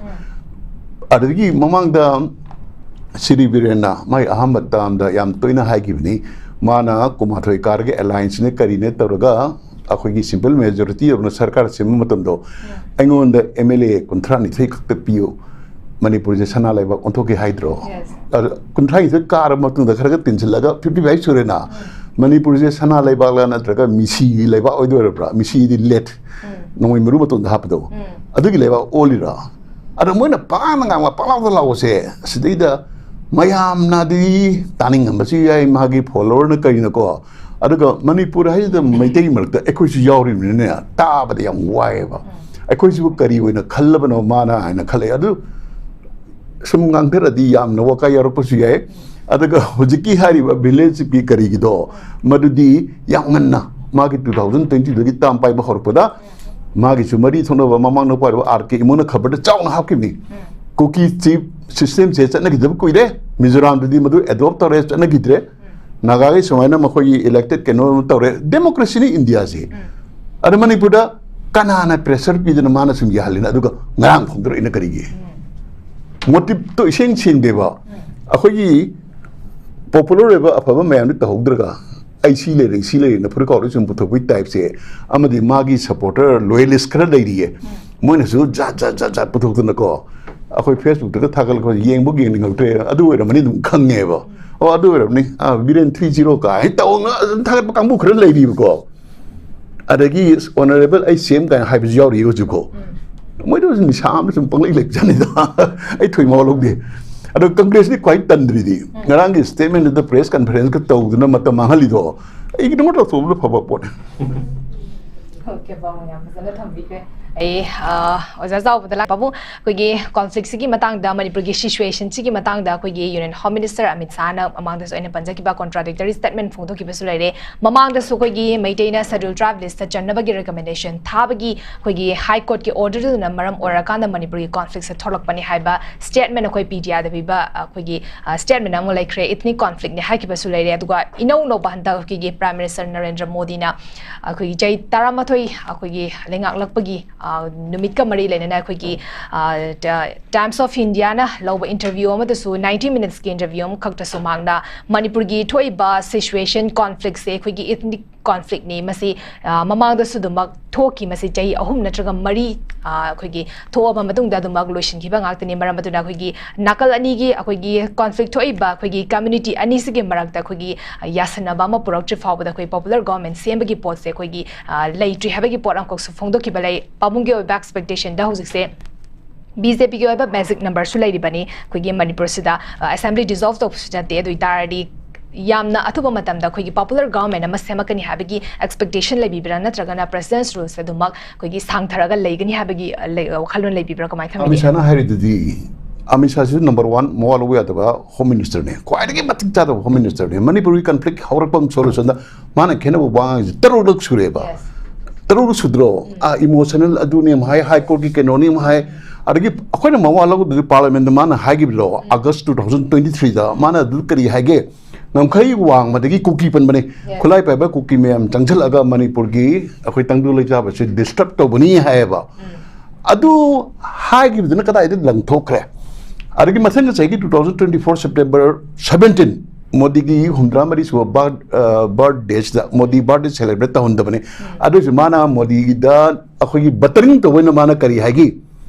ꯑꯗꯨꯗꯒꯤ ꯃꯃꯥꯡꯗ ꯁꯤꯔꯤ ꯕꯤꯔꯦꯟꯅ ꯃꯥꯒꯤ ꯑꯍꯥꯟꯕ ꯇꯥꯝꯗ ꯌꯥꯝ ꯇꯣꯏꯅ ꯍꯥꯏꯈꯤꯕꯅꯤ, ꯃꯥꯅ ꯀꯨꯟꯃꯥꯊꯣꯏ ꯀꯥꯔꯒ ꯑꯦꯂꯥꯏꯟꯁꯅꯦ ꯀꯔꯤꯅꯦ ꯇꯧꯔꯒ ꯑꯩꯈꯣꯏꯒꯤ ꯁꯤꯝꯄꯜ ꯃꯦꯖꯣꯔꯤꯇꯤ ꯑꯣꯏꯅ ꯁꯔꯀꯥꯔ ꯁꯦꯝꯕ ꯃꯇꯝꯗꯣ ꯑꯩꯉꯣꯟꯗ ꯑꯦꯝ ꯑꯦꯜ ꯑꯦ ꯀꯨꯟꯊ꯭ꯔꯥ ꯅꯤꯊꯣꯏ ꯈꯛꯇ ꯄꯤꯌꯨ, ꯃꯅꯤꯄꯨꯔꯁꯦ ꯁꯅꯥ ꯂꯩꯕꯥꯛ ꯑꯣꯟꯊꯣꯛꯀꯦ ꯍꯥꯏꯗ꯭ꯔꯣ? ꯑꯗ ꯀꯨꯟꯊ꯭ꯔꯥ ꯅꯤꯊꯣꯏ ꯀꯥꯔꯕ ꯃꯇꯨꯡꯗ ꯈꯔ ꯈꯔ ꯇꯤꯟꯁꯤꯜꯂꯒ ꯐꯤꯐꯇꯤ ꯐꯥꯏꯚ ꯁꯨꯔꯦꯅ꯫ ꯃꯅꯤꯄꯨꯔꯁꯦ ꯁꯅꯥ ꯂꯩꯕꯥꯛꯂꯥ ꯅꯠꯇ꯭ꯔꯒ ꯃꯤꯁꯤꯒꯤ ꯂꯩꯕꯥꯛ ꯑꯣꯏꯗꯣꯏꯔꯕ꯭ꯔꯥ? ꯃꯤꯁꯤꯗꯤ ꯂꯦꯠ, ꯅꯣꯡꯃꯩ ꯃꯔꯨ ꯃꯇꯣꯟꯗ ꯍꯥꯞꯄꯗꯣ, ꯑꯗꯨꯒꯤ ꯂꯩꯕꯥꯛ ꯑꯣꯜꯂꯤꯔꯥ? ꯑꯗ ꯃꯣꯏꯅ ꯄꯥꯡꯅ ꯉꯥꯡꯕ ꯄꯥꯛꯂꯥꯎꯗ ꯂꯥꯎꯕꯁꯦ, ꯁꯤꯗꯩꯗ ꯃꯌꯥꯝꯅꯗꯤ ꯇꯥꯅꯤꯡꯉꯝꯕꯁꯨ ꯌꯥꯏ, ꯃꯥꯒꯤ ꯐꯣꯂꯣꯋꯔꯅ ꯀꯔꯤꯅꯀꯣ꯫ ꯑꯗꯨꯒ ꯃꯅꯤꯄꯨꯔ ꯍꯥꯏꯁꯤꯗ ꯃꯩꯇꯩ ꯃꯔꯛꯇ ꯑꯩꯈꯣꯏꯁꯨ ꯌꯥꯎꯔꯤꯕꯅꯤꯅꯦ, ꯇꯥꯕꯗ ꯌꯥꯝ ꯋꯥꯏꯑꯦꯕ꯫ ꯑꯩꯈꯣꯏꯁꯤꯕꯨ ꯀꯔꯤ ꯑꯣꯏꯅ ꯈꯜꯂꯕꯅꯣ ꯃꯥꯅ ꯍꯥꯏꯅ ꯈꯜꯂꯛꯑꯦ꯫ ꯑꯗꯨ ꯁꯨꯝ ꯉꯥꯡꯊꯔꯗꯤ ꯌꯥꯝꯅ ꯋꯥꯀꯥꯏ ꯌꯥꯎꯔꯛꯄꯁꯨ ꯌꯥꯏ꯫ ꯑꯗꯨꯒ ꯍꯧꯖꯤꯛꯀꯤ ꯍꯥꯏꯔꯤꯕ ꯚꯤꯂꯦꯖꯀꯤ ꯀꯔꯤꯒꯤꯗꯣ, ꯃꯗꯨꯗꯤ ꯌꯥꯝ ꯉꯟꯅ ꯃꯥꯒꯤ two thousand twenty-two ꯒꯤ ꯇꯥꯝ ꯄꯥꯏꯕ ꯍꯧꯔꯛꯄꯗ ꯃꯥꯒꯤꯁꯨ ꯃꯔꯤ ꯊꯣꯛꯅꯕ ꯃꯃꯥꯡꯗ ꯄꯥꯏꯔꯤꯕ ꯑꯥꯔ ꯀꯦ ꯏꯃꯣꯅ ꯈꯕꯔꯗ ꯆꯥꯎꯅ ꯍꯥꯞꯈꯤꯕꯅꯤ꯫ ꯀꯨꯀꯤ ꯆꯤꯐ ꯁꯤꯁꯇꯦꯝꯁꯦ ꯆꯠꯅꯈꯤꯗꯕ ꯀꯨꯏꯔꯦ꯫ ꯃꯤꯖꯣꯔꯥꯝꯗꯗꯤ ꯃꯗꯨ ꯑꯦꯗꯣꯞ ꯇꯧꯔꯦ, ꯆꯠꯅꯈꯤꯗ꯭ꯔꯦ꯫ ꯅꯥꯒꯥꯒꯤ ꯁꯨꯃꯥꯏꯅ ꯃꯈꯣꯏꯒꯤ ꯏꯂꯦꯛꯇꯦꯠ ꯀꯩꯅꯣ ꯑꯃ ꯇꯧꯔꯦ, ꯗꯦꯃꯣꯀ꯭ꯔꯦꯁꯤꯅꯤ ꯏꯟꯗꯤꯌꯥꯁꯤ꯫ ꯑꯗ ꯃꯅꯤꯄꯨꯔꯗ ꯀꯅꯥꯅ ꯄ꯭ꯔꯦꯁꯔ ꯄꯤꯗꯅ ꯃꯥꯅ ꯁꯨꯝ ꯌꯥꯍꯜꯂꯤꯅꯣ? ꯑꯗꯨꯒ ꯉꯔꯥꯡ ꯐꯣꯡꯗꯣꯔꯛꯏꯅ ꯀꯔꯤꯒꯤ? ꯃꯣꯇꯤꯞꯇꯣ ꯏꯁꯦꯡ ꯁꯦꯡꯗꯦꯕ꯫ ꯑꯩꯈꯣꯏꯒꯤ ꯄꯣꯄꯨꯂꯔ ꯑꯣꯏꯕ ꯑꯐꯕ ꯃꯌꯥꯝꯗꯤ ꯇꯧꯍꯧꯗ꯭ꯔꯒ ꯑꯩ ꯁꯤ ꯂꯩꯔꯦ, ꯁꯤ ꯂꯩꯔꯦꯅ ꯐꯨꯔꯤꯠ ꯀꯥꯎꯔ ꯁꯨꯝ ꯄꯨꯊꯣꯛꯄꯒꯤ ꯇꯥꯏꯞꯁꯦ, ꯑꯃꯗꯤ ꯃꯥꯒꯤ ꯁꯄꯣꯔꯇꯔ ꯂꯣꯌꯦꯂꯤꯁ ꯈꯔ ꯂꯩꯔꯤꯌꯦ, ꯃꯣꯏꯅꯁꯨ ꯖꯥꯠ ꯖꯥꯠ ꯖꯥꯠ ꯖꯥꯠ ꯄꯨꯊꯣꯛꯇꯅꯀꯣ, ꯑꯩꯈꯣꯏ ꯐꯦꯁꯕꯨꯛꯇꯒ ꯊꯥꯒꯠꯂꯛꯄ ꯌꯦꯡꯕ ꯌꯦꯡꯅꯤꯡꯉꯛꯇ꯭ꯔꯦ꯫ ꯑꯗꯨ ꯑꯣꯏꯔꯝꯃꯅꯤ ꯑꯗꯨꯝ ꯈꯪꯉꯦꯕ꯫ ꯑꯣ, ꯑꯗꯨ ꯑꯣꯏꯔꯝꯅꯤ, ꯑꯥ, ꯕꯤꯔꯦꯟ ꯊ꯭ꯔꯤ ꯖꯤꯔꯣ ꯀꯥꯏ ꯇꯧꯅ ꯑꯗꯨꯝ ꯊꯥꯒꯠꯄ ꯀꯥꯡꯕꯨ ꯈꯔ ꯂꯩꯔꯤꯕꯀꯣ꯫ ꯑꯗꯒꯤ ꯑꯣꯅꯔꯦꯕꯜ ꯑꯩ ꯁꯤ ꯑꯦꯝ ꯀꯥꯏꯅ ꯍꯥꯏꯕꯁꯨ ꯌꯥꯎꯔꯤ ꯍꯧꯖꯤꯛꯐꯥꯎ꯫ ꯃꯣꯏꯗꯣ ꯅꯤꯁꯥ ꯑꯃ ꯁꯨꯝ ꯄꯪꯂꯩ ꯂꯩꯕꯖꯥꯠꯅꯤꯗ꯫ ꯑꯩ ꯊꯣꯏ ꯃꯋꯥ ꯂꯧꯗꯦ꯫ ꯑꯗꯣ ꯀꯪꯒ꯭ꯔꯦꯁꯇꯤ ꯈ꯭ꯋꯥꯏ ꯇꯟꯗ꯭ꯔꯤꯗꯤ, ꯉꯔꯥꯡꯒꯤ ꯁ꯭ꯇꯦꯠꯃꯦꯟꯗꯨꯗ ꯄ꯭ꯔꯦꯁ ꯀꯟꯐꯔꯦꯟꯁꯀ ꯇꯧꯗꯅ ꯃꯇꯝ ꯃꯥꯡꯍꯜꯂꯤꯗꯣ, ꯏꯒꯅꯣꯔ ꯇꯧꯊꯣꯛꯄꯅ ꯐꯕ ꯄꯣꯠꯅꯤ꯫ ꯑꯣꯀꯦ, ꯄꯥꯎ ꯌꯥꯝ ꯐꯖꯅ ꯊꯝꯕꯤꯈ꯭ꯔꯦ꯫ ꯑꯩ ꯑ, ꯑꯣꯖꯥ ꯆꯥꯎꯕꯗ ꯂꯥꯛꯄꯕꯨ ꯑꯩꯈꯣꯏꯒꯤ ꯀꯣꯟꯐ꯭ꯂꯤꯛꯁꯤꯒꯤ ꯃꯇꯥꯡꯗ, ꯃꯅꯤꯄꯨꯔꯒꯤ ꯁꯤꯆꯨꯋꯦꯁꯟꯁꯤꯒꯤ ꯃꯇꯥꯡꯗ ꯑꯩꯈꯣꯏꯒꯤ ꯌꯨꯅꯤꯌꯟ ꯍꯣꯝ ꯃꯤꯅꯤꯁꯇꯔ ꯑꯃꯤꯠ ꯁꯥꯍꯅ ꯃꯃꯥꯡꯗꯁꯨ ꯑꯩꯅ ꯄꯟꯖꯈꯤꯕ ꯀꯣꯟꯇ꯭ꯔꯥꯗꯤꯛꯇꯔꯤ ꯁ꯭ꯇꯦꯠꯃꯦꯟ ꯐꯣꯡꯗꯣꯛꯈꯤꯕꯁꯨ ꯂꯩꯔꯦ꯫ ꯃꯃꯥꯡꯗꯁꯨ ꯑꯩꯈꯣꯏꯒꯤ ꯃꯩꯇꯩꯅ ꯁꯦꯗ꯭ꯌꯨꯜ ꯇ꯭ꯔꯥꯏꯕ ꯂꯤꯁꯇ ꯆꯟꯅꯕꯒꯤ ꯔꯤꯀꯃꯦꯟꯗꯦꯁꯟ ꯊꯥꯕꯒꯤ ꯑꯩꯈꯣꯏꯒꯤ ꯍꯥꯏ ꯀꯣꯔꯠꯀꯤ ꯑꯣꯔꯗꯔꯗꯨꯅ ꯃꯔꯝ ꯑꯣꯏꯔꯀꯥꯟꯗ ꯃꯅꯤꯄꯨꯔꯒꯤ ꯀꯣꯟꯐ꯭ꯂꯤꯛꯁꯦ ꯊꯣꯛꯂꯛꯄꯅꯤ ꯍꯥꯏꯕ ꯁ꯭ꯇꯦꯠꯃꯦꯟ ꯑꯩꯈꯣꯏ ꯄꯤ ꯇꯤ ꯑꯥꯏꯗ ꯄꯤꯕ ꯑꯩꯈꯣꯏꯒꯤ ꯁ꯭ꯇꯦꯠꯃꯦꯟ ꯑꯃ ꯂꯩꯈ꯭ꯔꯦ, ꯏꯊꯅꯤꯛ ꯀꯣꯟꯐ꯭ꯂꯤꯛꯅꯤ ꯍꯥꯏꯈꯤꯕꯁꯨ ꯂꯩꯔꯦ꯫ ꯑꯗꯨꯒ ꯏꯅꯧ ꯅꯧꯕ ꯍꯟꯗꯛ ꯑꯩꯈꯣꯏꯒꯤ ꯄ꯭ꯔꯥꯏꯝ ꯃꯤꯅꯤꯁꯇꯔ ꯅꯔꯦꯟꯗ꯭ꯔ ꯃꯣꯗꯤꯅ ꯑꯩꯈꯣꯏꯒꯤ ꯆꯍꯤ ꯇꯔꯥꯃꯥꯊꯣꯏ ꯑꯩꯈꯣꯏꯒꯤ ꯂꯩꯉꯥꯛꯂꯛꯄꯒꯤ ꯑ, ꯅꯨꯃꯤꯠꯀ ꯃꯔꯤ ꯂꯩꯅꯅ ꯑꯩꯈꯣꯏꯒꯤ ꯇꯥꯏꯝꯁ ꯑꯣꯐ ꯏꯟꯗꯤꯌꯥꯅ ꯂꯧꯕ ꯏꯟꯇꯔꯚ꯭ꯌꯨ ꯑꯃꯗꯁꯨ, ꯅꯥꯏꯟꯇꯤ ꯃꯤꯅꯤꯠꯁꯀꯤ ꯏꯟꯇꯔꯚ꯭ꯌꯨ ꯑꯃꯈꯛꯇꯁꯨ ꯃꯍꯥꯛꯅ ꯃꯅꯤꯄꯨꯔꯒꯤ ꯊꯣꯛꯏꯕ ꯁꯤꯆꯨꯋꯦꯁꯟ ꯀꯣꯟꯐ꯭ꯂꯤꯛꯁꯦ ꯑꯩꯈꯣꯏꯒꯤ ꯏꯊꯅꯤꯛ ꯀꯣꯟꯐ꯭ꯂꯤꯛꯅꯤ, ꯃꯁꯤ ꯑ, ꯃꯃꯥꯡꯗꯁꯨ ꯑꯗꯨꯃꯛ ꯊꯣꯛꯈꯤ, ꯃꯁꯤ ꯆꯍꯤ ꯑꯍꯨꯝ ꯅꯠꯇ꯭ꯔꯒ ꯃꯔꯤ ꯑ, ꯑꯩꯈꯣꯏꯒꯤ ꯊꯣꯛꯑꯕ ꯃꯇꯨꯡꯗ ꯑꯗꯨꯃꯛ ꯂꯣꯏꯁꯤꯟꯈꯤꯕ ꯉꯥꯛꯇꯅꯤ꯫ ꯃꯔꯝ ꯑꯗꯨꯅ ꯑꯩꯈꯣꯏꯒꯤ ꯅꯥꯀꯜ ꯑꯅꯤꯒꯤ ꯑꯩꯈꯣꯏꯒꯤ ꯀꯣꯟꯐ꯭ꯂꯤꯛ ꯊꯣꯛꯏꯕ ꯑꯩꯈꯣꯏꯒꯤ ꯀꯝꯃ꯭ꯌꯨꯅꯤꯇꯤ ꯑꯅꯤꯁꯤꯒꯤ ꯃꯔꯛꯇ ꯑꯩꯈꯣꯏꯒꯤ ꯌꯥꯁꯟꯅꯕ ꯑꯃ ꯄꯨꯔꯛꯇ꯭ꯔꯤ ꯐꯥꯎꯕꯗ ꯑꯩꯈꯣꯏ ꯄꯣꯄꯨꯂꯔ ꯒꯣꯚꯔꯟꯃꯦꯟ ꯁꯦꯝꯕꯒꯤ ꯄꯣꯠꯁꯦ ꯑꯩꯈꯣꯏꯒꯤ ꯑ, ꯂꯩꯇ꯭ꯔꯤ ꯍꯥꯏꯕꯒꯤ ꯄꯣꯠ ꯑꯃꯈꯛꯁꯨ ꯐꯣꯡꯗꯣꯛꯈꯤꯕ ꯂꯩ꯫ ꯄꯥꯕꯨꯡꯒꯤ ꯑꯣꯏꯕ ꯑꯦꯛꯁꯄꯦꯛꯇꯦꯁꯟꯗ ꯍꯧꯖꯤꯛꯁꯦ ꯕꯤ ꯖꯦ ꯄꯤꯒꯤ ꯑꯣꯏꯕ ꯃꯦꯖꯤꯛ ꯅꯝꯕꯔꯁꯨ ꯂꯩꯔꯤꯕꯅꯤ꯫ ꯑꯩꯈꯣꯏꯒꯤ ꯃꯅꯤꯄꯨꯔꯁꯤꯗ ꯑꯦꯁꯦꯝꯕ꯭ꯂꯤ ꯗꯤꯖꯣꯜꯕ ꯇꯧꯕꯁꯨ ꯅꯠꯇꯦ, ꯑꯗꯨ ꯑꯣꯏ ꯇꯥꯔꯗꯤ ꯌꯥꯝꯅ ꯑꯊꯨꯕ ꯃꯇꯝꯗ ꯑꯩꯈꯣꯏꯒꯤ ꯄꯣꯄꯨꯂꯔ ꯒꯣꯚꯔꯟꯃꯦꯟ ꯑꯃ ꯁꯦꯝꯃꯛꯀꯅꯤ ꯍꯥꯏꯕꯒꯤ ꯑꯦꯛꯁꯄꯦꯛꯇꯦꯁꯟ ꯂꯩꯕꯤꯕ꯭ꯔꯥ, ꯅꯠꯇ꯭ꯔꯒꯅ ꯄ꯭ꯔꯦꯁꯤꯗꯦꯟꯁ ꯔꯨꯜꯁꯦ ꯑꯗꯨꯃꯛ ꯑꯩꯈꯣꯏꯒꯤ ꯁꯥꯡꯊꯔꯒ ꯂꯩꯒꯅꯤ ꯍꯥꯏꯕꯒꯤ ꯑ, ꯂꯩ- ꯋꯥꯈꯜꯂꯣꯟ ꯂꯩꯕꯤꯕ꯭ꯔꯥ, ꯀꯃꯥꯏꯅ ꯈꯟꯕꯤꯒꯦ? ꯑꯃꯤꯠ ꯁꯥꯍꯅ ꯍꯥꯏꯔꯤꯗꯨꯗꯤ, ꯑꯃꯤꯠ ꯁꯥꯍꯁꯤ ꯅꯝꯕꯔ ꯋꯥꯟ ꯃꯋꯥ ꯂꯧꯕ ꯌꯥꯗꯕ ꯍꯣꯝ ꯃꯤꯅꯤꯁꯇꯔꯅꯦ, ꯈ꯭ꯋꯥꯏꯗꯒꯤ ꯃꯇꯤꯛ ꯆꯥꯗꯕ ꯍꯣꯝ ꯃꯤꯅꯤꯁꯇꯔꯅꯦ꯫ ꯃꯅꯤꯄꯨꯔꯒꯤ ꯀꯟꯐ꯭ꯂꯤꯛ ꯍꯧꯔꯛꯄ ꯁꯣꯂꯨꯁꯟꯗ ꯃꯥꯅ ꯈꯦꯠꯅꯕ ꯋꯥ ꯉꯥꯡꯉꯤꯁꯦ ꯇꯔꯨꯛꯂꯛ ꯁꯨꯔꯦꯕ꯫ ꯇꯔꯨꯛꯂꯛ ꯁꯨꯗ꯭ꯔꯣ? ꯑꯥ, ꯏꯃꯣꯁꯅꯦꯜ ꯑꯗꯨꯅꯤ ꯑꯃ ꯍꯥꯏ, ꯍꯥꯏ ꯀꯣꯔꯠꯀꯤ ꯀꯩꯅꯣꯅꯤ ꯑꯃ ꯍꯥꯏ, ꯑꯗꯒꯤ ꯑꯩꯈꯣꯏꯅ ꯃꯋꯥ ꯂꯧꯒꯗꯕꯗꯤ ꯄꯥꯔꯂꯤꯌꯥꯃꯦꯟꯗ ꯃꯥꯅ ꯍꯥꯏꯈꯤꯕꯗꯣ, ꯑꯥꯒꯁ ꯇꯨ ꯊꯥꯎꯖꯟ ꯇ꯭ꯋꯦꯟꯇꯤ ꯊ꯭ꯔꯤꯗ ꯃꯥꯅ ꯑꯗꯨ ꯀꯔꯤ ꯍꯥꯏꯒꯦ? ꯉꯝꯈꯩ ꯋꯥꯡꯃꯗꯒꯤ ꯀꯨꯀꯤ ꯄꯟꯕꯅꯦ꯫ ꯈꯨꯠꯂꯥꯏ ꯄꯥꯏꯕ ꯀꯨꯀꯤ ꯃꯌꯥꯝ ꯆꯪꯁꯤꯜꯂꯒ ꯃꯅꯤꯄꯨꯔꯒꯤ ꯑꯩꯈꯣꯏ ꯇꯪꯗꯨ ꯂꯩꯇꯥꯕꯁꯤ ꯗꯤꯁꯇꯔꯕ ꯇꯧꯕꯅꯤ ꯍꯥꯏꯌꯦꯕ꯫ ꯑꯗꯨ ꯍꯥꯏꯈꯤꯕꯗꯨꯅ ꯀꯗꯥꯏꯗ ꯂꯪꯊꯣꯛꯈ꯭ꯔꯦ? ꯑꯗꯒꯤ ꯃꯊꯪꯒꯤ ꯆꯍꯤꯒꯤ two thousand twenty four September seventeen, ꯃꯣꯗꯤꯒꯤ ꯍꯨꯝꯗ꯭ꯔꯥ ꯃꯔꯤ ꯁꯨꯕ ꯕꯥꯔꯠ ꯕꯥꯔꯠ ꯗꯦꯁꯤꯗ ꯃꯣꯗꯤ ꯕꯥꯔꯠ ꯗꯦ ꯁꯦꯂꯦꯕ꯭ꯔꯦꯠ ꯇꯧꯍꯟꯗꯕꯅꯤ꯫ ꯑꯗꯨ ꯑꯣꯏꯔꯁꯨ ꯃꯥꯅ ꯃꯣꯗꯤꯗ ꯑꯩꯈꯣꯏꯒꯤ ꯕꯇꯔꯤꯡ ꯇꯧꯕ ꯑꯣꯏꯅ ꯃꯥꯅ ꯀꯔꯤ ꯍꯥꯏꯒꯤ?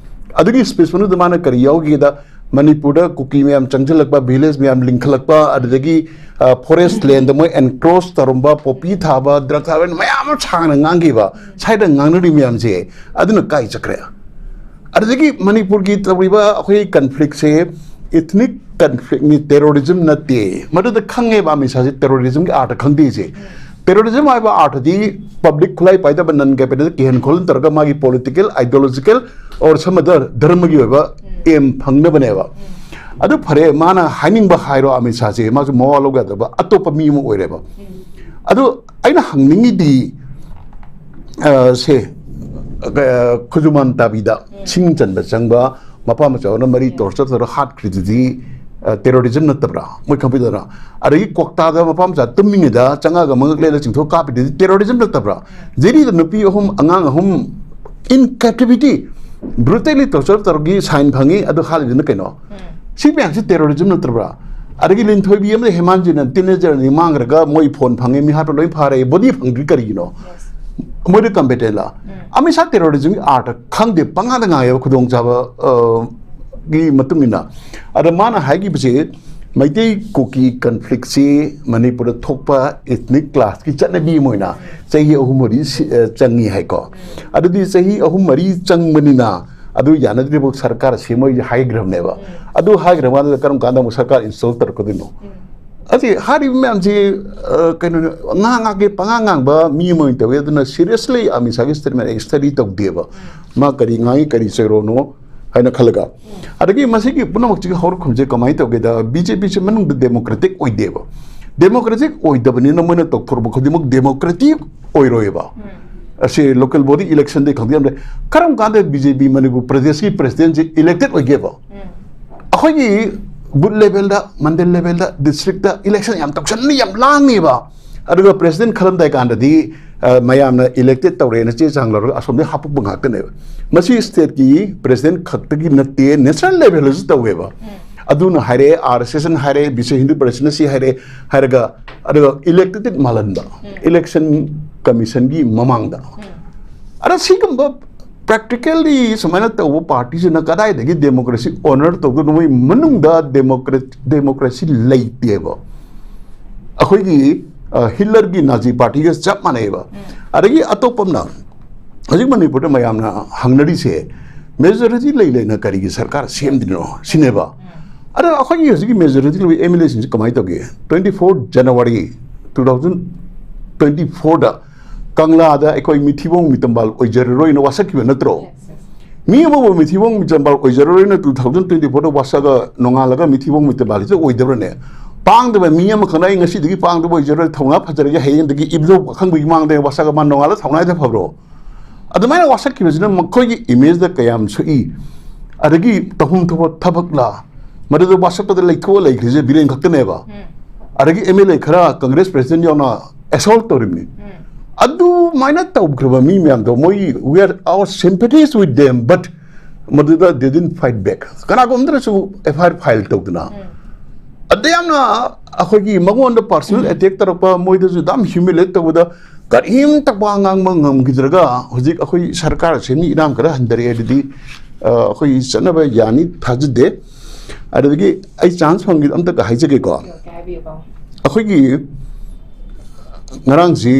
ꯑꯗꯨꯒꯤ ꯁ꯭ꯄꯤꯆ ꯃꯅꯨꯡꯗ ꯃꯥꯅ ꯀꯔꯤ ꯌꯥꯎꯈꯤꯗ, ꯃꯅꯤꯄꯨꯔꯗ ꯀꯨꯀꯤ ꯃꯌꯥꯝ ꯆꯪꯁꯤꯜꯂꯛꯄ, ꯚꯤꯂꯦꯖ ꯃꯌꯥꯝ ꯂꯤꯡꯈꯠꯂꯛꯄ, ꯑꯗꯨꯗꯒꯤ ꯐꯣꯔꯦꯁ ꯂꯦꯟꯗ ꯃꯣꯏ ꯑꯦꯟꯀ꯭ꯔꯣꯁ ꯇꯧꯔꯝꯕ, ꯄꯣꯄꯤ ꯊꯥꯕ, ꯗ꯭ꯔꯒ ꯊꯥꯕ, ꯃꯌꯥꯝ ꯑꯃ ꯁꯥꯡꯅ ꯉꯥꯡꯈꯤꯕ꯫ ꯁ꯭ꯋꯥꯏꯗ ꯉꯥꯡꯅꯔꯤ ꯃꯌꯥꯝꯁꯦ ꯑꯗꯨꯅ ꯀꯥꯏ ꯆꯠꯈ꯭ꯔꯦ? ꯑꯗꯨꯗꯒꯤ ꯃꯅꯤꯄꯨꯔꯒꯤ ꯇꯧꯔꯤꯕ ꯑꯩꯈꯣꯏꯒꯤ ꯀꯟꯐ꯭ꯂꯤꯛꯁꯦ ꯏꯊꯅꯤꯛ ꯀꯟꯐ꯭ꯂꯤꯛꯅꯤ, ꯇꯦꯔꯣꯔꯤꯖꯝ ꯅꯠꯇꯦ꯫ ꯃꯗꯨꯗ ꯈꯪꯉꯦꯕ ꯑꯃꯤꯠ ꯁꯥꯍꯁꯦ ꯇꯦꯔꯣꯔꯤꯖꯝꯒꯤ ꯑꯥꯔꯊ ꯈꯪꯗꯦꯁꯦ꯫ Terrorism ꯍꯥꯏꯕ ꯑꯥꯔꯊꯗꯤ ꯄꯕ꯭ꯂꯤꯛ ꯈꯨꯠꯂꯥꯏ ꯄꯥꯏꯗꯕ, ꯅꯟ ꯀꯦꯄꯤꯇꯦꯜ ꯀꯤꯍꯟ ꯈꯣꯜꯍꯟ ꯇꯧꯔꯒ ꯃꯥꯒꯤ ꯄꯣꯂꯤꯇꯤꯀꯦꯜ, ꯑꯥꯏꯗꯤꯌꯣꯂꯣꯖꯤꯀꯦꯜ ꯑꯣꯔ ꯁꯝ ꯑꯗꯔ ꯙꯔꯃꯒꯤ ꯑꯣꯏꯕ ꯑꯦꯝ ꯐꯪꯅꯕꯅꯦꯕ꯫ ꯑꯗꯨ ꯐꯔꯦ, ꯃꯥꯅ ꯍꯥꯏꯅꯤꯡꯕ ꯍꯥꯏꯔꯣ, ꯑꯃꯤꯠ ꯁꯥꯁꯦ ꯃꯥꯁꯨ ꯃꯋꯥ ꯂꯧꯕ ꯌꯥꯗꯕ ꯑꯇꯣꯞꯄ ꯃꯤ ꯑꯃ ꯑꯣꯏꯔꯦꯕ꯫ ꯑꯗꯨ ꯑꯩꯅ ꯍꯪꯅꯤꯡꯉꯤꯗꯤ, ꯑ, ꯁꯦ, ꯑ, ꯈꯨꯖꯨꯃꯥꯟ ꯇꯥꯕꯤꯗ ꯁꯤꯡ ꯆꯟꯕ ꯆꯪꯕ ꯃꯄꯥ ꯃꯆꯥ ꯑꯣꯏꯅ ꯃꯔꯤ ꯇꯣꯔꯆꯔ ꯇꯧꯔꯒ ꯍꯥꯠꯈ꯭ꯔꯤꯗꯨꯗꯤ, ꯑ, ꯇꯦꯔꯣꯔꯤꯖꯝ ꯅꯠꯇꯕ꯭ꯔꯥ? ꯃꯣꯏ ꯈꯪꯕꯤꯗꯅ꯫ ꯑꯗꯒꯤ ꯀ꯭ꯋꯥꯛꯇꯥꯗ ꯃꯄꯥ ꯃꯆꯥ ꯇꯨꯝꯃꯤꯉꯩꯗ ꯆꯪꯉꯛꯑꯒ ꯃꯉꯛ ꯂꯦꯟꯅ ꯆꯤꯡꯊꯣꯛ ꯀꯥꯞꯄꯤꯗꯨꯗꯤ ꯇꯦꯔꯣꯔꯤꯖꯝ ꯅꯠꯇꯕ꯭ꯔꯥ? ꯖꯦꯔꯤꯗ ꯅꯨꯄꯤ ꯑꯍꯨꯝ, ꯑꯉꯥꯡ ꯑꯍꯨꯝ in captivity brutally torture ꯇꯧꯔꯒꯤ ꯁꯥꯏꯟ ꯐꯪꯉꯤ, ꯑꯗꯨ ꯍꯥꯠꯂꯤꯗꯨꯅ ꯀꯩꯅꯣ? ꯁꯤ ꯃꯌꯥꯝꯁꯤ ꯇꯦꯔꯣꯔꯤꯖꯝ ꯅꯠꯇ꯭ꯔꯕ꯭ꯔꯥ? ꯑꯗꯒꯤ ꯂꯤꯟꯊꯣꯏꯕꯤ ꯑꯃꯗꯤ ꯍꯦꯃꯥꯟꯖꯤꯅ ꯇꯤꯅꯦꯖꯔꯅꯤ ꯃꯥꯡꯈ꯭ꯔꯒ ꯃꯣꯏ ꯐꯣꯟ ꯐꯪꯉꯦ, ꯃꯤ ꯍꯥꯠꯄ ꯂꯣꯏ ꯐꯥꯔꯦ, ꯕꯣꯗꯤ ꯐꯪꯗ꯭ꯔꯤ ꯀꯔꯤꯒꯤꯅꯣ? ꯃꯣꯏꯗ ꯀꯝꯄꯦꯇꯦꯟꯂ? ꯑꯃꯤꯠ ꯁꯥ ꯇꯦꯔꯣꯔꯤꯖꯝꯒꯤ ꯑꯥꯔꯊ ꯈꯪꯗꯦ, ꯄꯉꯥꯗ ꯉꯥꯡꯉꯦꯕ ꯈꯨꯗꯣꯡꯆꯥꯕ, ꯑ, ꯒꯤ ꯃꯇꯨꯡ ꯏꯟꯅ꯫ ꯑꯗ ꯃꯥꯅ ꯍꯥꯏꯈꯤꯕꯁꯦ, ꯃꯩꯇꯩ ꯀꯨꯀꯤ ꯀꯟꯐ꯭ꯂꯤꯛꯁꯤ ꯃꯅꯤꯄꯨꯔꯗ ꯊꯣꯛꯄ ꯏꯊꯅꯤꯛ ꯀ꯭ꯂꯥꯁꯀꯤ ꯆꯠꯅꯕꯤ ꯑꯃ ꯑꯣꯏꯅ ꯆꯍꯤ ꯑꯍꯨꯝ ꯃꯔꯤ ꯁꯤ-, ꯑ, ꯆꯪꯉꯤ ꯍꯥꯏꯀꯣ꯫ ꯑꯗꯨꯗꯤ ꯆꯍꯤ ꯑꯍꯨꯝ ꯃꯔꯤ ꯆꯪꯕꯅꯤꯅ ꯑꯗꯨ ꯌꯥꯅꯗ꯭ꯔꯤꯕ ꯁꯔꯀꯥꯔ ꯁꯦꯝꯃꯣꯏ ꯍꯥꯏꯈ꯭ꯔꯕꯅꯦꯕ꯫ ꯑꯗꯨ ꯍꯥꯏꯈ꯭ꯔ ꯃꯥꯗꯨꯗ ꯀꯔꯝ ꯀꯥꯟꯗ ꯑꯃꯨꯛ ꯁꯔꯀꯥꯔ ꯏꯟꯁꯇꯣꯜ ꯇꯧꯔꯛꯀꯗꯣꯏꯅꯣ? ꯑꯁꯤ ꯍꯥꯏꯔꯤꯕ ꯃꯌꯥꯝꯁꯤ, ꯑ, ꯀꯩꯅꯣ, ꯉꯥ ꯉꯥꯒꯦ ꯄꯉꯥ ꯉꯥꯡꯕ ꯃꯤ ꯑꯃ ꯑꯣꯏꯅ ꯇꯧꯋꯤ꯫ ꯑꯗꯨꯅ ꯁꯤꯔꯤꯌꯁꯂꯤ ꯑꯃꯤꯠ ꯁꯥꯒꯤ ꯁ꯭ꯇꯦꯠꯃꯦꯟ ꯑꯩ ꯁ꯭ꯇꯗꯤ ꯇꯧꯗꯦꯕ꯫ ꯃꯥ ꯀꯔꯤ ꯉꯥꯡꯉꯤ, ꯀꯔꯤ ꯆꯩꯔꯣꯅꯣ ꯍꯥꯏꯅ ꯈꯜꯂꯒ꯫ ꯑꯗꯒꯤ ꯃꯁꯤꯒꯤ ꯄꯨꯝꯅꯃꯛꯁꯤꯒꯤ ꯍꯧꯔꯛꯐꯝꯁꯦ ꯀꯃꯥꯏꯅ ꯇꯧꯒꯦꯗ, ꯕꯤ ꯖꯦ ꯄꯤꯁꯦ ꯃꯅꯨꯡꯗ ꯗꯦꯃꯣꯀ꯭ꯔꯦꯇꯤꯛ ꯑꯣꯏꯗꯦꯕ꯫ ꯗꯦꯃꯣꯀ꯭ꯔꯦꯇꯤꯛ ꯑꯣꯏꯗꯕꯅꯤꯅ ꯃꯣꯏꯅ ꯇꯧꯊꯣꯔꯛꯄ ꯈꯨꯗꯤꯡꯃꯛ ꯗꯦꯃꯣꯀ꯭ꯔꯦꯇꯤꯛ ꯑꯣꯏꯔꯣꯏꯕ꯫ ꯑꯁꯤ ꯂꯣꯀꯦꯜ ꯕꯣꯗꯤ ꯏꯂꯦꯛꯁꯟꯗꯒꯤ ꯈꯪꯗꯦ ꯌꯥꯝ ꯂꯩ꯫ ꯀꯔꯝ ꯀꯥꯟꯗ ꯕꯤ ꯖꯦ ꯄꯤ ꯃꯅꯤꯄꯨꯔ ꯄ꯭ꯔꯗꯦꯁꯀꯤ ꯄ꯭ꯔꯁꯤꯗꯦꯟꯁꯤ ꯏꯂꯦꯛꯇꯦꯠ ꯑꯣꯏꯒꯦꯕ? ꯑꯩꯈꯣꯏꯒꯤ ꯕꯨꯠ ꯂꯦꯚꯦꯜꯗ, ꯃꯟꯗꯜ ꯂꯦꯚꯦꯜꯗ, ꯗꯤꯁꯇ꯭ꯔꯤꯛꯇ ꯏꯂꯦꯛꯁꯟ ꯌꯥꯝ ꯇꯧꯁꯟꯅ ꯌꯥꯝ ꯂꯥꯡꯉꯦꯕ꯫ ꯑꯗꯨꯒ ꯄ꯭ꯔꯁꯤꯗꯦꯟ ꯈꯜꯂꯝꯗꯥꯏ ꯀꯥꯟꯗꯗꯤ, ꯑ, ꯃꯌꯥꯝꯅ ꯏꯂꯦꯛꯇꯦꯠ ꯇꯧꯔꯦꯅ ꯆꯦ ꯆꯥꯡ ꯂꯧꯔꯒ ꯑꯁꯣꯝꯗꯒꯤ ꯍꯥꯞꯄꯛꯄ ꯉꯥꯛꯇꯅꯦꯕ꯫ ꯃꯁꯤ ꯁ꯭ꯇꯦꯠꯀꯤ ꯄ꯭ꯔꯁꯤꯗꯦꯟ ꯈꯛꯇꯒꯤ ꯅꯠꯇꯦ, ꯅꯦꯁꯅꯦꯜ ꯂꯦꯚꯦꯜꯗꯁꯨ ꯇꯧꯋꯦꯕ꯫ ꯑꯗꯨꯅ ꯍꯥꯏꯔꯦ, ꯑꯥꯔ ꯑꯦꯁ ꯑꯦꯁꯅ ꯍꯥꯏꯔꯦ, ꯕꯤꯁ ꯍꯤꯟꯗꯨ ꯄꯔꯤꯁꯠꯅ ꯁꯤ ꯍꯥꯏꯔꯦ ꯍꯥꯏꯔꯒ, ꯑꯗꯨꯒ ꯏꯂꯦꯛꯇꯦꯠ ꯃꯥꯜꯍꯟꯕ, ꯏꯂꯦꯛꯁꯟ ꯀꯃꯤꯁꯟꯒꯤ ꯃꯃꯥꯡꯗ꯫ ꯑꯗ ꯁꯤꯒꯨꯝꯕ ꯄ꯭ꯔꯦꯛꯇꯤꯀꯦꯜꯂꯤ ꯁꯨꯃꯥꯏꯅ ꯇꯧꯕ ꯄꯥꯔꯇꯤꯁꯤꯅ ꯀꯗꯥꯏꯗꯒꯤ ꯗꯦꯃꯣꯀ꯭ꯔꯦꯁꯤ ꯑꯣꯅꯔ ꯇꯧꯗꯣꯏꯅꯣ? ꯃꯣꯏ ꯃꯅꯨꯡꯗ ꯗꯦꯃꯣꯀ꯭ꯔꯦ-, ꯗꯦꯃꯣꯀ꯭ꯔꯦꯁꯤ ꯂꯩꯇꯦꯕ꯫ ꯑꯩꯈꯣꯏꯒꯤ, ꯑ, ꯍꯤꯠꯂꯔꯒꯤ ꯅꯥꯖꯤ ꯄꯥꯔꯇꯤꯒ ꯆꯞ ꯃꯥꯟꯅꯩꯕ꯫ ꯑꯗꯒꯤ ꯑꯇꯣꯞꯄ ꯑꯃꯅ, ꯍꯧꯖꯤꯛ ꯃꯅꯤꯄꯨꯔꯗ ꯃꯌꯥꯝꯅ ꯍꯪꯅꯔꯤꯁꯦ, ꯃꯦꯖꯣꯔꯤꯇꯤ ꯂꯩ ꯂꯩꯅ ꯀꯔꯤꯒꯤ ꯁꯔꯀꯥꯔ ꯁꯦꯝꯗ꯭ꯔꯤꯅꯣ ꯁꯤꯅꯦꯕ꯫ ꯑꯗꯣ ꯑꯩꯈꯣꯏꯒꯤ ꯍꯧꯖꯤꯛꯀꯤ ꯃꯦꯖꯣꯔꯤꯇꯤ ꯂꯩꯕ ꯑꯦꯝ ꯑꯦꯜ ꯑꯦꯁꯤꯡꯁꯤ ꯀꯃꯥꯏꯅ ꯇꯧꯒꯦ? Twenty four January two thousand twenty ꯐꯣꯔꯗ ꯀꯪꯂꯥꯗ ꯑꯩꯈꯣꯏ ꯃꯤꯊꯤꯕꯣꯡ ꯃꯤꯇꯝꯕꯥꯜ ꯑꯣꯏꯖꯔꯔꯣꯏꯅ ꯋꯥꯁꯛꯈꯤꯕ ꯅꯠꯇ꯭ꯔꯣ? ꯃꯤ ꯑꯃꯕꯨ ꯃꯤꯊꯤꯕꯣꯡ ꯃꯤꯇꯝꯕꯥꯜ ꯑꯣꯏꯖꯔꯔꯣꯏꯅ ꯇꯨ ꯊꯥꯎꯖꯟ ꯇ꯭ꯋꯦꯟꯇꯤ ꯐꯣꯔꯗ ꯋꯥꯁꯛꯑꯒ ꯅꯣꯡꯉꯥꯜꯂꯒ ꯃꯤꯊꯤꯕꯣꯡ ꯃꯤꯇꯝꯕꯥꯜ ꯍꯦꯛꯇ ꯑꯣꯏꯗꯕ꯭ꯔꯅꯦ? ꯄꯥꯡꯗꯕ ꯃꯤ ꯑꯃꯈꯛꯅ "ꯑꯩ ꯉꯁꯤꯗꯒꯤ ꯄꯥꯡꯗꯕ ꯑꯣꯏꯖꯔꯣꯏ, ꯊꯧꯅꯥ ꯐꯖꯔꯒꯦ, ꯍꯌꯦꯡꯗꯒꯤ ꯏꯕꯨꯙꯧ ꯄꯥꯈꯪꯕꯒꯤ ꯃꯥꯡꯗ ꯋꯥꯁꯛꯑꯒ ꯃꯥ ꯅꯣꯡꯉꯥꯜꯂ ꯊꯧꯅꯥꯏꯗ ꯐꯕ꯭ꯔꯣ?" ꯑꯗꯨꯃꯥꯏꯅ ꯋꯥꯁꯛꯈꯤꯕꯁꯤꯅ ꯃꯈꯣꯏꯒꯤ ꯏꯃꯦꯖꯇ ꯀꯌꯥꯝ ꯁꯣꯛꯏ꯫ ꯑꯗꯒꯤ ꯇꯧꯐꯝ ꯊꯣꯛꯄ ꯊꯕꯛꯂ, ꯃꯗꯨꯗ ꯋꯥꯁꯛꯄꯗ ꯂꯩꯊꯣꯛꯑ ꯂꯩꯈ꯭ꯔꯤꯁꯦ ꯕꯤꯔꯦꯟ ꯈꯛꯇꯅꯦꯕ꯫ ꯑꯗꯒꯤ ꯑꯦꯝ ꯑꯦꯜ ꯑꯦ ꯈꯔ ꯀꯪꯒ꯭ꯔꯦꯁ ꯄ꯭ꯔꯦꯁꯤꯗꯦꯟ ꯌꯥꯎꯅ ꯑꯦꯁꯣꯜꯠ ꯇꯧꯔꯤꯕꯅꯤ꯫ ꯑꯗꯨꯃꯥꯏꯅ ꯇꯧꯈ꯭ꯔꯕ ꯃꯤ ꯃꯌꯥꯝꯗꯣ, ꯃꯣꯏ "We are our sympathies with them, but" ꯃꯗꯨꯗ they didn't fight back꯫ ꯀꯅꯥꯒꯨꯝꯕꯗꯅꯁꯨ ꯑꯦꯐ ꯑꯥꯏ ꯑꯥꯔ ꯐꯥꯏꯜ ꯇꯧꯗꯅ, ꯑꯗ ꯌꯥꯝꯅ ꯑꯩꯈꯣꯏꯒꯤ ꯃꯉꯣꯟꯗ ꯄꯥꯔꯁꯣꯅꯦꯜ ꯑꯦꯇꯦꯛ ꯇꯧꯔꯛꯄ, ꯃꯣꯏꯗꯁꯨ ꯌꯥꯝ ꯍ꯭ꯌꯨꯃꯤꯂꯦꯠ ꯇꯧꯕꯗ ꯀꯔꯤꯝꯇ ꯋꯥ ꯉꯥꯡꯕ ꯉꯝꯈꯤꯗ꯭ꯔꯒ ꯍꯧꯖꯤꯛ ꯑꯩꯈꯣꯏ ꯁꯔꯀꯥꯔꯁꯦ ꯃꯤ ꯏꯔꯥꯡ ꯈꯔ ꯍꯟꯊꯔꯛꯑꯦ ꯑꯗꯨꯗꯤ, ꯑ, ꯑꯩꯈꯣꯏ ꯆꯠꯅꯕ ꯌꯥꯅꯤ ꯊꯥꯖꯗꯦ꯫ ꯑꯗꯨꯗꯒꯤ ꯑꯩ ꯆꯥꯟꯁ ꯐꯪꯈꯤꯗ ꯑꯝꯇꯒ ꯍꯥꯏꯖꯒꯦꯀꯣ꯫ ꯑꯩꯈꯣꯏꯒꯤ ꯉꯔꯥꯡꯁꯤ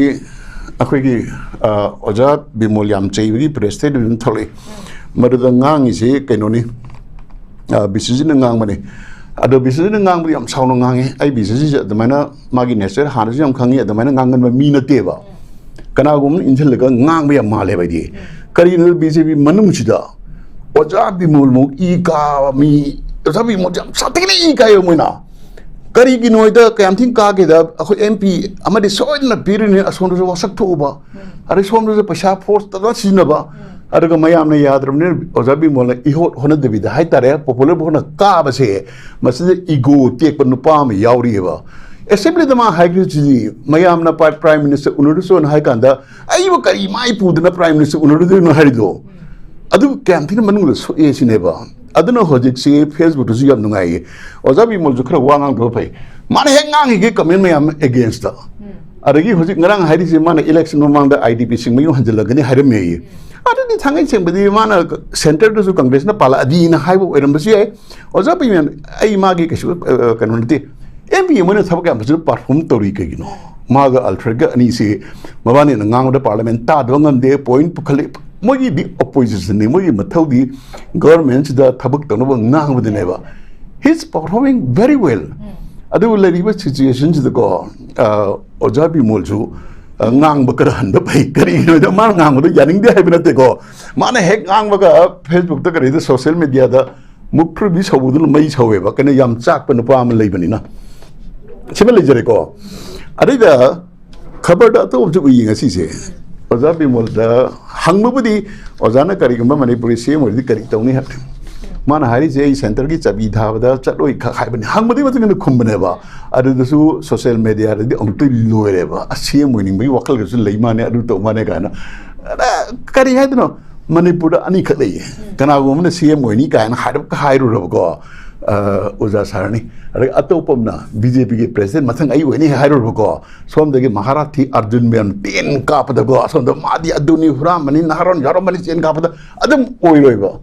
ꯑꯩꯈꯣꯏꯒꯤ, ꯑ, ꯑꯣꯖꯥ ꯕꯤꯃꯣꯜ ꯌꯥꯝ ꯆꯩꯕꯒꯤ ꯄ꯭ꯔꯦꯁ ꯁ꯭ꯇꯦꯠꯃꯦꯟ ꯑꯃ ꯊꯣꯛꯂꯛꯏ꯫ ꯃꯗꯨꯗ ꯉꯥꯡꯉꯤꯁꯤ ꯀꯩꯅꯣꯅꯤ, ꯑ, ꯕꯤꯁ꯭ꯋꯖꯤꯠꯅ ꯉꯥꯡꯕꯅꯤ꯫ ꯑꯗꯣ ꯕꯤꯁ꯭ꯋꯖꯤꯠꯅ ꯉꯥꯡꯕꯗꯤ ꯌꯥꯝ ꯁꯥꯎꯅ ꯉꯥꯡꯉꯤ꯫ ꯑꯩ ꯕꯤꯁ꯭ꯋꯖꯤꯠꯁꯦ ꯑꯗꯨꯃꯥꯏꯅ ꯃꯥꯒꯤ ꯅꯦꯆꯔ ꯍꯥꯟꯅꯁꯨ ꯌꯥꯝ ꯈꯪꯉꯤ, ꯑꯗꯨꯃꯥꯏꯅ ꯉꯥꯡꯒꯟꯕ ꯃꯤ ꯅꯠꯇꯦꯕ꯫ ꯀꯅꯥꯒꯨꯝꯕꯅ ꯏꯟꯁꯤꯜꯂꯒ ꯉꯥꯡꯕ ꯌꯥꯝ ꯃꯥꯜꯂꯦꯕ ꯑꯩꯗꯤ꯫ ꯀꯔꯤꯅꯣ, ꯕꯤ ꯖꯦ ꯄꯤ ꯃꯅꯨꯡꯁꯤꯗ ꯑꯣꯖꯥ ꯕꯤꯃꯣꯜꯃꯨꯛ ꯏ ꯀꯥꯕ ꯃꯤ, ꯑꯣꯖꯥ ꯕꯤꯃꯣꯜꯁꯦ ꯌꯥꯝ ꯁꯥꯊꯤꯅ ꯏ ꯀꯥꯏꯌꯦꯕ ꯃꯣꯏꯅ꯫ ꯀꯔꯤꯒꯤꯅꯣ ꯍꯥꯏꯗ ꯀꯌꯥꯝ ꯊꯤꯅ ꯀꯥꯒꯦꯗ, ꯑꯩꯈꯣꯏ ꯑꯦꯝ ꯄꯤ ꯑꯃꯗꯤ ꯁꯣꯏꯗꯅ ꯄꯤꯔꯤꯅꯤ, ꯑꯁꯣꯝꯗꯁꯨ ꯋꯥꯁꯛ ꯊꯣꯛꯎꯕ, ꯑꯗꯩ ꯁꯣꯝꯗꯁꯨ ꯄꯩꯁꯥ ꯐꯣꯔꯁ ꯇꯧꯔ ꯁꯤꯖꯤꯟꯅꯕ, ꯑꯗꯨꯒ ꯃꯌꯥꯝꯅ ꯌꯥꯗ꯭ꯔꯕꯅꯤꯅ ꯑꯣꯖꯥ ꯕꯤꯃꯣꯜꯅ ꯏꯍꯣꯠ ꯍꯣꯠꯅꯗꯕꯤꯗ ꯍꯥꯏꯇꯥꯔꯦ, ꯄꯣꯄꯨꯂꯔ ꯚꯣꯠꯅ ꯀꯥꯕꯁꯦ, ꯃꯁꯤꯗ ꯏꯒꯣ ꯇꯦꯛꯄ ꯅꯨꯄꯥ ꯑꯃ ꯌꯥꯎꯔꯤꯑꯕ꯫ ꯑꯦꯁꯦꯝꯕ꯭ꯂꯤꯗ ꯃꯥ ꯍꯥꯏꯈ꯭ꯔꯤꯁꯤꯗꯤ, ꯃꯌꯥꯝꯅ ꯄ꯭ꯔꯥꯏꯝ ꯃꯤꯅꯤꯁꯇꯔ ꯎꯅꯔꯨꯁꯣꯅ ꯍꯥꯏ ꯀꯥꯟꯗ, "ꯑꯩꯕꯨ ꯀꯔꯤ ꯃꯥꯏ ꯄꯨꯗꯅ ꯄ꯭ꯔꯥꯏꯝ ꯃꯤꯅꯤꯁꯇꯔ ꯎꯅꯔꯨꯗꯣꯏꯅꯣ?" ꯍꯥꯏꯔꯤꯗꯣ꯫ ꯑꯗꯨ ꯀꯌꯥꯝ ꯊꯤꯅ ꯃꯅꯨꯡꯗ ꯁꯣꯛꯑꯦ ꯁꯤꯅꯦꯕ꯫ ꯑꯗꯨꯅ ꯍꯧꯖꯤꯛꯁꯤ ꯐꯦꯁꯕꯨꯛꯇꯁꯨ ꯌꯥꯝ ꯅꯨꯡꯉꯥꯏꯌꯦ, ꯑꯣꯖꯥ ꯕꯤꯃꯣꯜꯁꯨ ꯈꯔ ꯋꯥ ꯉꯥꯡꯗꯕ ꯐꯩ꯫ ꯃꯥꯅ ꯍꯦꯛ ꯉꯥꯡꯉꯤꯒꯦ ꯀꯃꯦꯟ ꯃꯌꯥꯝ ꯑꯦꯒꯦꯟꯁꯇ꯫ ꯑꯗꯒꯤ ꯍꯧꯖꯤꯛ ꯉꯔꯥꯡ ꯍꯥꯏꯔꯤꯁꯦ, ꯃꯥꯅ ꯏꯂꯦꯛꯁꯟ ꯃꯃꯥꯡꯗ ꯑꯥꯏ ꯗꯤ ꯄꯤ ꯁꯤꯡ ꯃꯌꯨꯝ ꯍꯟꯖꯤꯜꯂꯒꯅꯤ ꯍꯥꯏꯔꯝꯃꯦꯌꯦ꯫ ꯑꯗꯨꯗꯤ ꯊꯥꯡꯒꯩ ꯁꯦꯡꯕꯗꯤ ꯃꯥꯅ ꯁꯦꯟꯇꯔꯗꯁꯨ ꯀꯪꯒ꯭ꯔꯦꯁꯅ ꯄꯥꯜꯂꯛꯑꯗꯤꯅ ꯍꯥꯏꯕ ꯑꯣꯏꯔꯝꯕꯁꯨ ꯌꯥꯏ꯫ ꯑꯣꯖꯥ ꯕꯤꯃꯣꯜ, ꯑꯩ ꯃꯥꯒꯤ ꯀꯩꯁꯨ, ꯑ, ꯀꯩꯅꯣ ꯅꯠꯇꯦ꯫ ꯑꯦꯝ ꯄꯤ ꯑꯃꯅ ꯊꯕꯛ ꯌꯥꯝ ꯐꯖꯅ ꯄꯔꯐꯣꯔꯝ ꯇꯧꯔꯤ꯫ ꯀꯩꯒꯤꯅꯣ? ꯃꯥꯒ ꯑꯜꯐ꯭ꯔꯦꯗꯀ ꯑꯅꯤꯁꯤ ꯃꯕꯥꯅꯤꯅ ꯉꯥꯡꯕꯗ ꯄꯥꯔꯂꯤꯌꯥꯃꯦꯟ ꯇꯥꯗꯕ ꯉꯝꯗꯦ, ꯄꯣꯏꯟꯠ ꯄꯨꯈꯠꯂꯤ꯫ ꯃꯣꯏꯒꯤꯗꯤ ꯑꯣꯄꯣꯖꯤꯁꯟꯅꯤ, ꯃꯣꯏꯒꯤ ꯃꯊꯧꯗꯤ ꯒꯚꯔꯟꯃꯦꯟꯁꯤꯗ ꯊꯕꯛ ꯇꯧꯅꯕ ꯉꯥꯡꯕꯗꯨꯅꯦꯕ꯫ He is performing very well꯫ ꯑꯗꯨꯕꯨ ꯂꯩꯔꯤꯕ ꯁꯤꯆꯨꯋꯦꯁꯟꯁꯤꯗꯀꯣ, ꯑ, ꯑꯣꯖꯥ ꯕꯤꯃꯣꯜꯁꯨ, ꯑ, ꯉꯥꯡꯕ ꯈꯔ ꯍꯟꯕ ꯐꯩ꯫ ꯀꯔꯤꯒꯤꯅꯣꯗ ꯃꯥꯅ ꯉꯥꯡꯕꯗꯣ ꯌꯥꯅꯤꯡꯗꯦ ꯍꯥꯏꯕ ꯅꯠꯇꯦꯀꯣ꯫ ꯃꯥꯅ ꯍꯦꯛ ꯉꯥꯡꯕꯒ Facebook ꯀꯔꯤꯗ, social media ꯗ ꯃꯨꯛꯊ꯭ꯔꯨꯕꯤ ꯁꯧꯕꯗꯨꯅ ꯃꯩ ꯁꯧꯋꯦꯕ꯫ ꯀꯩꯅꯣ, ꯌꯥꯝ ꯆꯥꯛꯄ ꯅꯨꯄꯥ ꯑꯃ ꯂꯩꯕꯅꯤꯅ꯫ ꯁꯤꯃ ꯂꯩꯖꯔꯦꯀꯣ꯫ ꯑꯗꯩꯗ ꯈꯕꯔꯗ ꯑꯇꯣꯞꯄꯁꯨ ꯎꯏꯌꯦ ꯉꯁꯤꯁꯦ꯫ ꯑꯣꯖꯥ ꯕꯤꯃꯣꯜꯗ ꯍꯪꯕꯕꯨꯗꯤ, ꯑꯣꯖꯥꯅ ꯀꯔꯤꯒꯨꯝꯕ ꯃꯅꯤꯄꯨꯔꯒꯤ C M ꯑꯣꯏꯔꯗꯤ ꯀꯔꯤ ꯇꯧꯅꯤ ꯍꯥꯏꯕꯅꯤ꯫ ꯃꯥꯅ ꯍꯥꯏꯔꯤꯁꯦ, "ꯑꯩ centre ꯒꯤ ꯆꯥꯕꯤ ꯊꯥꯕꯗ ꯆꯠꯂꯣꯏ" ꯈꯛ ꯍꯥꯏꯕꯅꯤ꯫ ꯍꯪꯕꯗꯨꯒꯤ ꯃꯇꯨꯡ ꯏꯟꯅ ꯈꯨꯝꯕꯅꯦꯕ꯫ ꯑꯗꯨꯗꯁꯨ social media ꯗꯗꯤ ꯑꯃꯨꯛꯇ ꯂꯣꯏꯔꯦꯕ꯫ ꯑ, C M ꯑꯣꯏꯅꯤꯡꯕꯒꯤ ꯋꯥꯈꯜꯒꯁꯨ ꯂꯩ ꯃꯥꯅꯦ, ꯑꯗꯨ ꯇꯧ ꯃꯥꯅꯦ ꯀꯥꯏꯅ꯫ ꯑꯗ ꯀꯔꯤ ꯍꯥꯏꯗꯣꯏꯅꯣ? ꯃꯅꯤꯄꯨꯔꯗ ꯑꯅꯤꯈꯛ ꯂꯩꯌꯦ꯫ ꯀꯅꯥꯒꯨꯝꯕ ꯑꯃꯅ C M ꯑꯣꯏꯅꯤ ꯀꯥꯏꯅ ꯍꯥꯏꯔꯞꯀ ꯍꯥꯏꯔꯨꯔꯕꯀꯣ, ꯑ, ꯑꯣꯖꯥ ꯁꯥꯔꯅꯤ꯫ ꯑꯗꯒꯤ ꯑꯇꯣꯞꯄ ꯑꯃꯅ BJP ꯒꯤ president ꯃꯊꯪ ꯑꯩ ꯑꯣꯏꯅꯤ ꯍꯥꯏꯔꯨꯔꯕꯀꯣ, ꯁꯣꯝꯗꯒꯤ ꯃꯍꯥꯔꯥꯊꯤ ꯑꯔꯖꯨꯟ ꯃꯌꯥꯝ ꯇꯦꯟ ꯀꯥꯞꯄꯗꯀꯣ, ꯑꯁꯣꯝꯗ ꯃꯥꯗꯤ ꯑꯗꯨꯅꯤ, ꯍꯨꯔꯥꯟꯕꯅꯤ, ꯅꯍꯥꯔꯣꯟ ꯌꯥꯎꯔꯝꯕꯅꯤ ꯆꯦꯟ ꯀꯥꯞꯄꯗ, ꯑꯗꯨꯝ ꯑꯣꯏꯔꯣꯏꯕ꯫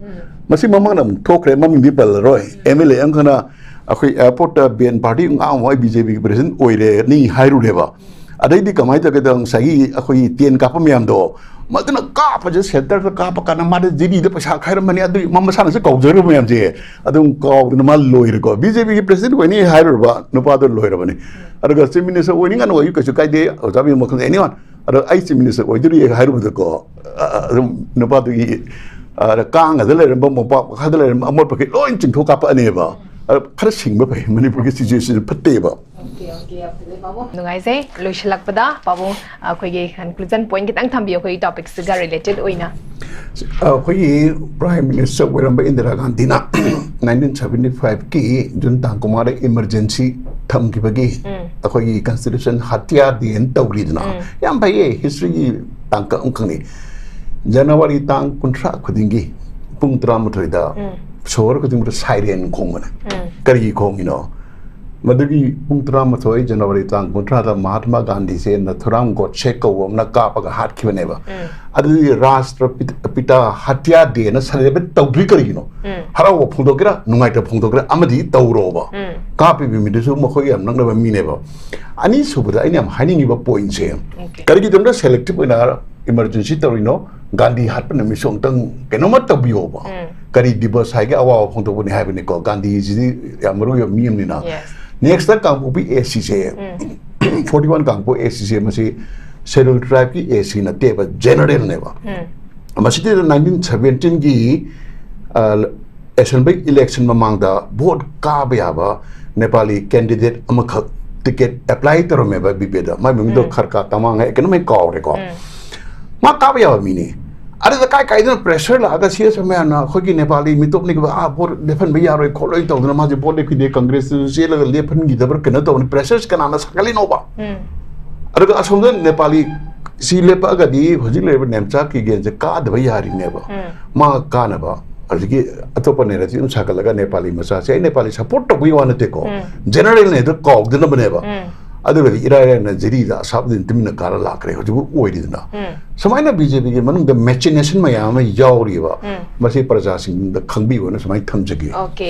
ꯃꯁꯤ ꯃꯃꯥꯡꯗ ꯑꯃꯨꯛ ꯊꯣꯛꯈ꯭ꯔꯦ, ꯃꯃꯤꯡꯗꯤ ꯄꯜꯂꯔꯣꯏ꯫ MLA ꯑꯃꯈꯛꯅ ꯑꯩꯈꯣꯏ airport ꯇ band party ꯉꯥꯡ ꯑꯃ ꯑꯩ BJP ꯒꯤ president ꯑꯣꯏꯔꯦꯅꯤ ꯍꯥꯏꯔꯨꯔꯦꯕ꯫ ꯑꯗꯩꯗꯤ ꯀꯃꯥꯏꯅ ꯇꯧꯒꯦꯗ, ꯉꯁꯥꯏꯒꯤ ꯑꯩꯈꯣꯏꯒꯤ ꯇꯦꯟ ꯀꯥꯞꯄ ꯃꯌꯥꯝꯗꯣ, ꯃꯗꯨꯅ ꯀꯥꯞꯄꯁꯦ centre ꯗ ꯀꯥꯞꯄ ꯀꯥꯟꯗ ꯃꯥꯗꯤ GD ꯗ ꯄꯩꯁꯥ ꯈꯥꯏꯔꯝꯕꯅꯤ, ꯑꯗꯨꯒꯤ ꯃꯥ ꯃꯁꯥꯅꯁꯨ ꯀꯥꯎꯖꯔꯨꯕ ꯃꯌꯥꯝꯁꯦ ꯑꯗꯨꯝ ꯀꯥꯎꯗꯅ ꯃꯥ ꯂꯣꯏꯔꯦꯀꯣ꯫ BJP ꯒꯤ president ꯑꯣꯏꯅꯤ ꯍꯥꯏꯔꯨꯔꯕ ꯅꯨꯄꯥꯗꯣ ꯂꯣꯏꯔꯕꯅꯤ꯫ ꯑꯗꯨꯒ chief minister ꯑꯣꯏꯅꯤꯡꯉꯅꯨ ꯑꯣꯏꯌꯨ, ꯀꯩꯁꯨ ꯀꯥꯏꯗꯦ, ꯑꯣꯖꯥ ꯕꯤꯃꯣꯜ ꯈꯪꯗꯦ, anyone꯫ ꯑꯗꯣ ꯑꯩ chief minister ꯑꯣꯏꯗꯣꯔꯤ ꯍꯥꯏꯔꯨꯕꯗꯀꯣ, ꯑ, ꯑ, ꯑꯗꯨꯝ ꯅꯨꯄꯥꯗꯨꯒꯤ, ꯑ, ꯀꯥꯡꯒꯗ ꯂꯩꯔꯝꯕ, ꯃꯣꯝꯄꯥꯛ ꯃꯈꯥꯗ ꯂꯩꯔꯝꯕ ꯑꯃꯣꯠ ꯄꯈꯩ ꯂꯣꯏ ꯆꯤꯡꯊꯣꯛ ꯀꯥꯞꯄꯛꯑꯅꯦꯕ꯫ ꯑꯗꯣ ꯈꯔ ꯁꯤꯡꯕ ꯐꯩ, ꯃꯅꯤꯄꯨꯔꯒꯤ situation ꯐꯠꯇꯦꯕ꯫ ꯅꯨꯡꯉꯥꯏꯖꯩ꯫ ꯂꯣꯏꯁꯤꯜꯂꯛꯄꯗ ꯄꯥꯕꯨꯡ, ꯑꯩꯈꯣꯏꯒꯤ conclusion point ꯈꯤꯇꯪ ꯊꯝꯕꯤꯌꯨ, ꯑꯩꯈꯣꯏꯒꯤ topic ꯁꯤꯒ related ꯑꯣꯏꯅ꯫ ꯑꯩꯈꯣꯏꯒꯤ Prime Minister ꯑꯣꯏꯔꯝꯕ ꯏꯟꯗꯤꯔꯥ ꯒꯥꯟꯙꯤꯅ nineteen seventy five ꯀꯤ June ꯇꯥꯡ ꯀꯨꯟꯃꯉꯥꯗ emergency ꯊꯝꯈꯤꯕꯒꯤ ꯑꯩꯈꯣꯏꯒꯤ constitution ꯍꯠꯌꯥ ꯗꯦ ꯇꯧꯔꯤꯗꯅ꯫ ꯌꯥꯝ ꯐꯩꯌꯦ, history ꯒꯤ ꯇꯥꯡꯀꯛ ꯑꯃꯈꯛꯅꯤ꯫ January ꯇꯥꯡ ꯀꯨꯟꯊ꯭ꯔꯥ ꯈꯨꯗꯤꯡꯒꯤ ꯄꯨꯡ ꯇꯔꯥꯃꯥꯊꯣꯏꯗ ꯁꯣꯍꯣꯔ ꯈꯨꯗꯤꯡꯃꯛꯇ siren ꯈꯣꯡꯕꯅꯦ꯫ ꯀꯔꯤꯒꯤ ꯈꯣꯡꯉꯤꯅꯣ? ꯃꯗꯨꯒꯤ ꯄꯨꯡ ꯇꯔꯥꯃꯥꯊꯣꯏ January ꯇꯥꯡ ꯀꯨꯟꯊ꯭ꯔꯥꯗ ꯃꯍꯥꯠꯃꯥ ꯒꯥꯟꯙꯤꯁꯦ ꯅꯥꯊꯨꯔꯥꯝ ꯒꯣꯗꯁꯦ ꯀꯧꯕ ꯑꯃꯅ ꯀꯥꯞꯄꯒ ꯍꯥꯠꯈꯤꯕꯅꯦꯕ꯫ ꯑꯗꯨꯗꯤ ꯔꯥꯁꯇ꯭ꯔ ꯄꯤꯇꯥ ꯍꯠꯌꯥ ꯗꯦꯅ celebrate ꯇꯧꯗ꯭ꯔꯤ ꯀꯔꯤꯒꯤꯅꯣ? ꯍꯔꯥꯎꯕ ꯐꯣꯡꯗꯣꯛꯀꯦꯔꯥ, ꯅꯨꯡꯉꯥꯏꯇꯕ ꯐꯣꯡꯗꯣꯛꯀꯦꯔꯥ, ꯑꯃꯗꯤ ꯇꯧꯔꯣꯕ꯫ ꯀꯥꯞꯄꯤꯕ ꯃꯤꯗꯨꯁꯨ ꯃꯈꯣꯏꯒ ꯌꯥꯝ ꯅꯛꯅꯕ ꯃꯤꯅꯦꯕ꯫ ꯑꯅꯤꯁꯨꯕꯗ ꯑꯩꯅ ꯌꯥꯝ ꯍꯥꯏꯅꯤꯡꯉꯤꯕ point ꯁꯦ, ꯀꯔꯤꯒꯤꯗꯃꯛꯇ selective ꯑꯣꯏꯅ emergency ꯇꯧꯔꯤꯅꯣ? ꯒꯥꯟꯙꯤ ꯍꯥꯠꯄ ꯅꯨꯃꯤꯠꯁꯨ ꯑꯃꯨꯛꯇꯪ ꯀꯩꯅꯣꯝꯃ ꯇꯧꯕꯤꯌꯣꯕ꯫ ꯀꯔꯤ ꯗꯤꯕꯁ ꯍꯥꯏꯒꯦ? ꯑꯋꯥꯕ ꯐꯣꯡꯗꯣꯛꯄꯅꯤ ꯍꯥꯏꯕꯅꯤꯀꯣ꯫ ꯒꯥꯟꯙꯤꯁꯤꯗꯤ ꯌꯥꯝ ꯃꯔꯨ ꯑꯣꯏꯕ ꯃꯤ ꯑꯃꯅꯤꯅ꯫ Next ꯀꯥꯡꯄꯣꯛꯄꯤ AC ꯁꯦ ꯐꯣꯔꯇꯤ ꯋꯥꯟ ꯀꯥꯡꯄꯣꯛ ꯑꯦ ꯁꯤꯁꯦ ꯃꯁꯤ ꯁꯦꯗ꯭ꯌꯨꯜ ꯇ꯭ꯔꯥꯏꯕꯀꯤ ꯑꯦ ꯁꯤ ꯅꯠꯇꯦꯕ, ꯖꯦꯅꯔꯦꯜꯅꯦꯕ꯫ ꯃꯁꯤꯗ ꯅꯥꯏꯟꯇꯤꯟ ꯁꯕꯦꯟꯇꯤꯟꯒꯤ ꯑꯦꯁꯦꯝꯕ꯭ꯂꯤ ꯏꯂꯦꯛꯁꯟ ꯃꯃꯥꯡꯗ ꯚꯣꯠ ꯀꯥꯕ ꯌꯥꯕ ꯅꯦꯄꯥꯂꯤ ꯀꯦꯟꯗꯤꯗꯦꯠ ꯑꯃꯈꯛ ꯇꯤꯀꯦꯠ ꯑꯦꯄ꯭ꯂꯥꯏ ꯇꯧꯔꯝꯃꯦꯕ ꯕꯤꯄꯦꯗ꯫ ꯃꯥꯏ ꯃꯃꯤꯡꯗꯣ ꯎꯝ꯫ ꯈꯔ ꯀꯥ ꯇꯃꯥꯡ ꯍꯥꯏ, ꯀꯩꯅꯣꯝ ꯍꯦꯛ ꯀꯥꯎꯔꯦꯀꯣ꯫ ꯎꯝ꯫ ꯃꯥ ꯀꯥꯕ ꯌꯥꯕ ꯃꯤꯅꯤ꯫ ꯑꯗꯨꯗ ꯀꯥꯏ ꯀꯥꯏꯗꯅ ꯄ꯭ꯔꯦꯁꯔ ꯂꯥꯛꯑꯒ ꯁꯤ ꯑꯦꯁ ꯃꯌꯥꯝꯅ ꯑꯩꯈꯣꯏꯒꯤ ꯅꯦꯄꯥꯂꯤ ꯃꯤꯇꯣꯞꯅꯤ ꯑꯥ ꯚꯣꯠ ꯂꯦꯞꯍꯟꯕ ꯌꯥꯔꯣꯏ ꯈꯣꯠꯂꯣꯏ ꯇꯧꯗꯅ ꯃꯥꯁꯦ ꯚꯣꯠ ꯂꯦꯞꯈꯤꯗꯦ, ꯀꯪꯒ꯭ꯔꯦꯁꯇꯁꯨ ꯆꯦꯜꯂꯒ ꯂꯦꯞꯍꯟꯈꯤꯗꯕ꯭ꯔꯥ ꯀꯩꯅꯣ ꯇꯧꯕꯅꯤ꯫ ꯄ꯭ꯔꯦꯁꯔꯁꯤ ꯀꯅꯥꯅ ꯁꯥꯒꯠꯂꯤꯅꯣꯕ? ꯎꯝ꯫ ꯑꯗꯨꯒ ꯑꯁꯣꯝꯗ ꯅꯦꯄꯥꯂꯤ ꯁꯤ ꯂꯦꯞꯄꯛꯑꯒꯗꯤ ꯍꯧꯖꯤꯛ ꯂꯩꯔꯤꯕ ꯅꯦꯝꯆꯥ ꯀꯤꯒꯦꯟꯁꯦ ꯀꯥꯗꯕ ꯌꯥꯔꯤꯅꯦꯕ꯫ ꯎꯝ꯫ ꯃꯥ ꯀꯥꯅꯕ ꯍꯧꯖꯤꯛꯀꯤ ꯑꯇꯣꯞꯄ ꯅꯦꯔꯦꯇꯤꯚ ꯑꯃ ꯁꯥꯒꯠꯂꯒ ꯅꯦꯄꯥꯂꯤ ꯃꯆꯥꯁꯦ, ꯑꯩ ꯅꯦꯄꯥꯂꯤ ꯁꯄꯣꯔꯠ ꯇꯧꯕꯒꯤ ꯋꯥ ꯅꯠꯇꯦꯀꯣ, ꯎꯝ꯫ ꯖꯦꯅꯔꯦꯜꯅ ꯍꯦꯛꯇ ꯀꯥꯎꯗꯅꯕꯅꯦꯕ꯫ ꯎꯝ꯫ ꯑꯗꯨꯒꯗꯤ ꯏꯔꯥꯏ ꯂꯥꯏꯅ ꯖꯤꯔꯤꯗ ꯑꯁꯥꯕꯗꯤꯟ ꯇꯨꯃꯤꯟꯅ ꯀꯥꯔ ꯂꯥꯛꯈ꯭ꯔꯦ, ꯍꯧꯖꯤꯛꯐꯥꯎ ꯑꯣꯏꯔꯤꯗꯅ꯫ ꯎꯝ꯫ ꯁꯨꯃꯥꯏꯅ ꯕꯤꯖꯦꯄꯤꯒꯤ ꯃꯅꯨꯡꯗ ꯃꯦꯆꯤꯅꯦꯁꯟ ꯃꯌꯥꯝ ꯑꯃ ꯌꯥꯎꯔꯤꯕ꯫ ꯎꯝ꯫ ꯃꯁꯤ ꯄ꯭ꯔꯖꯥꯁꯤꯡꯗ ꯈꯪꯕꯤꯌꯣꯅ ꯁꯨꯃꯥꯏꯅ ꯊꯝꯖꯒꯦ꯫ ꯑꯣꯀꯦ꯫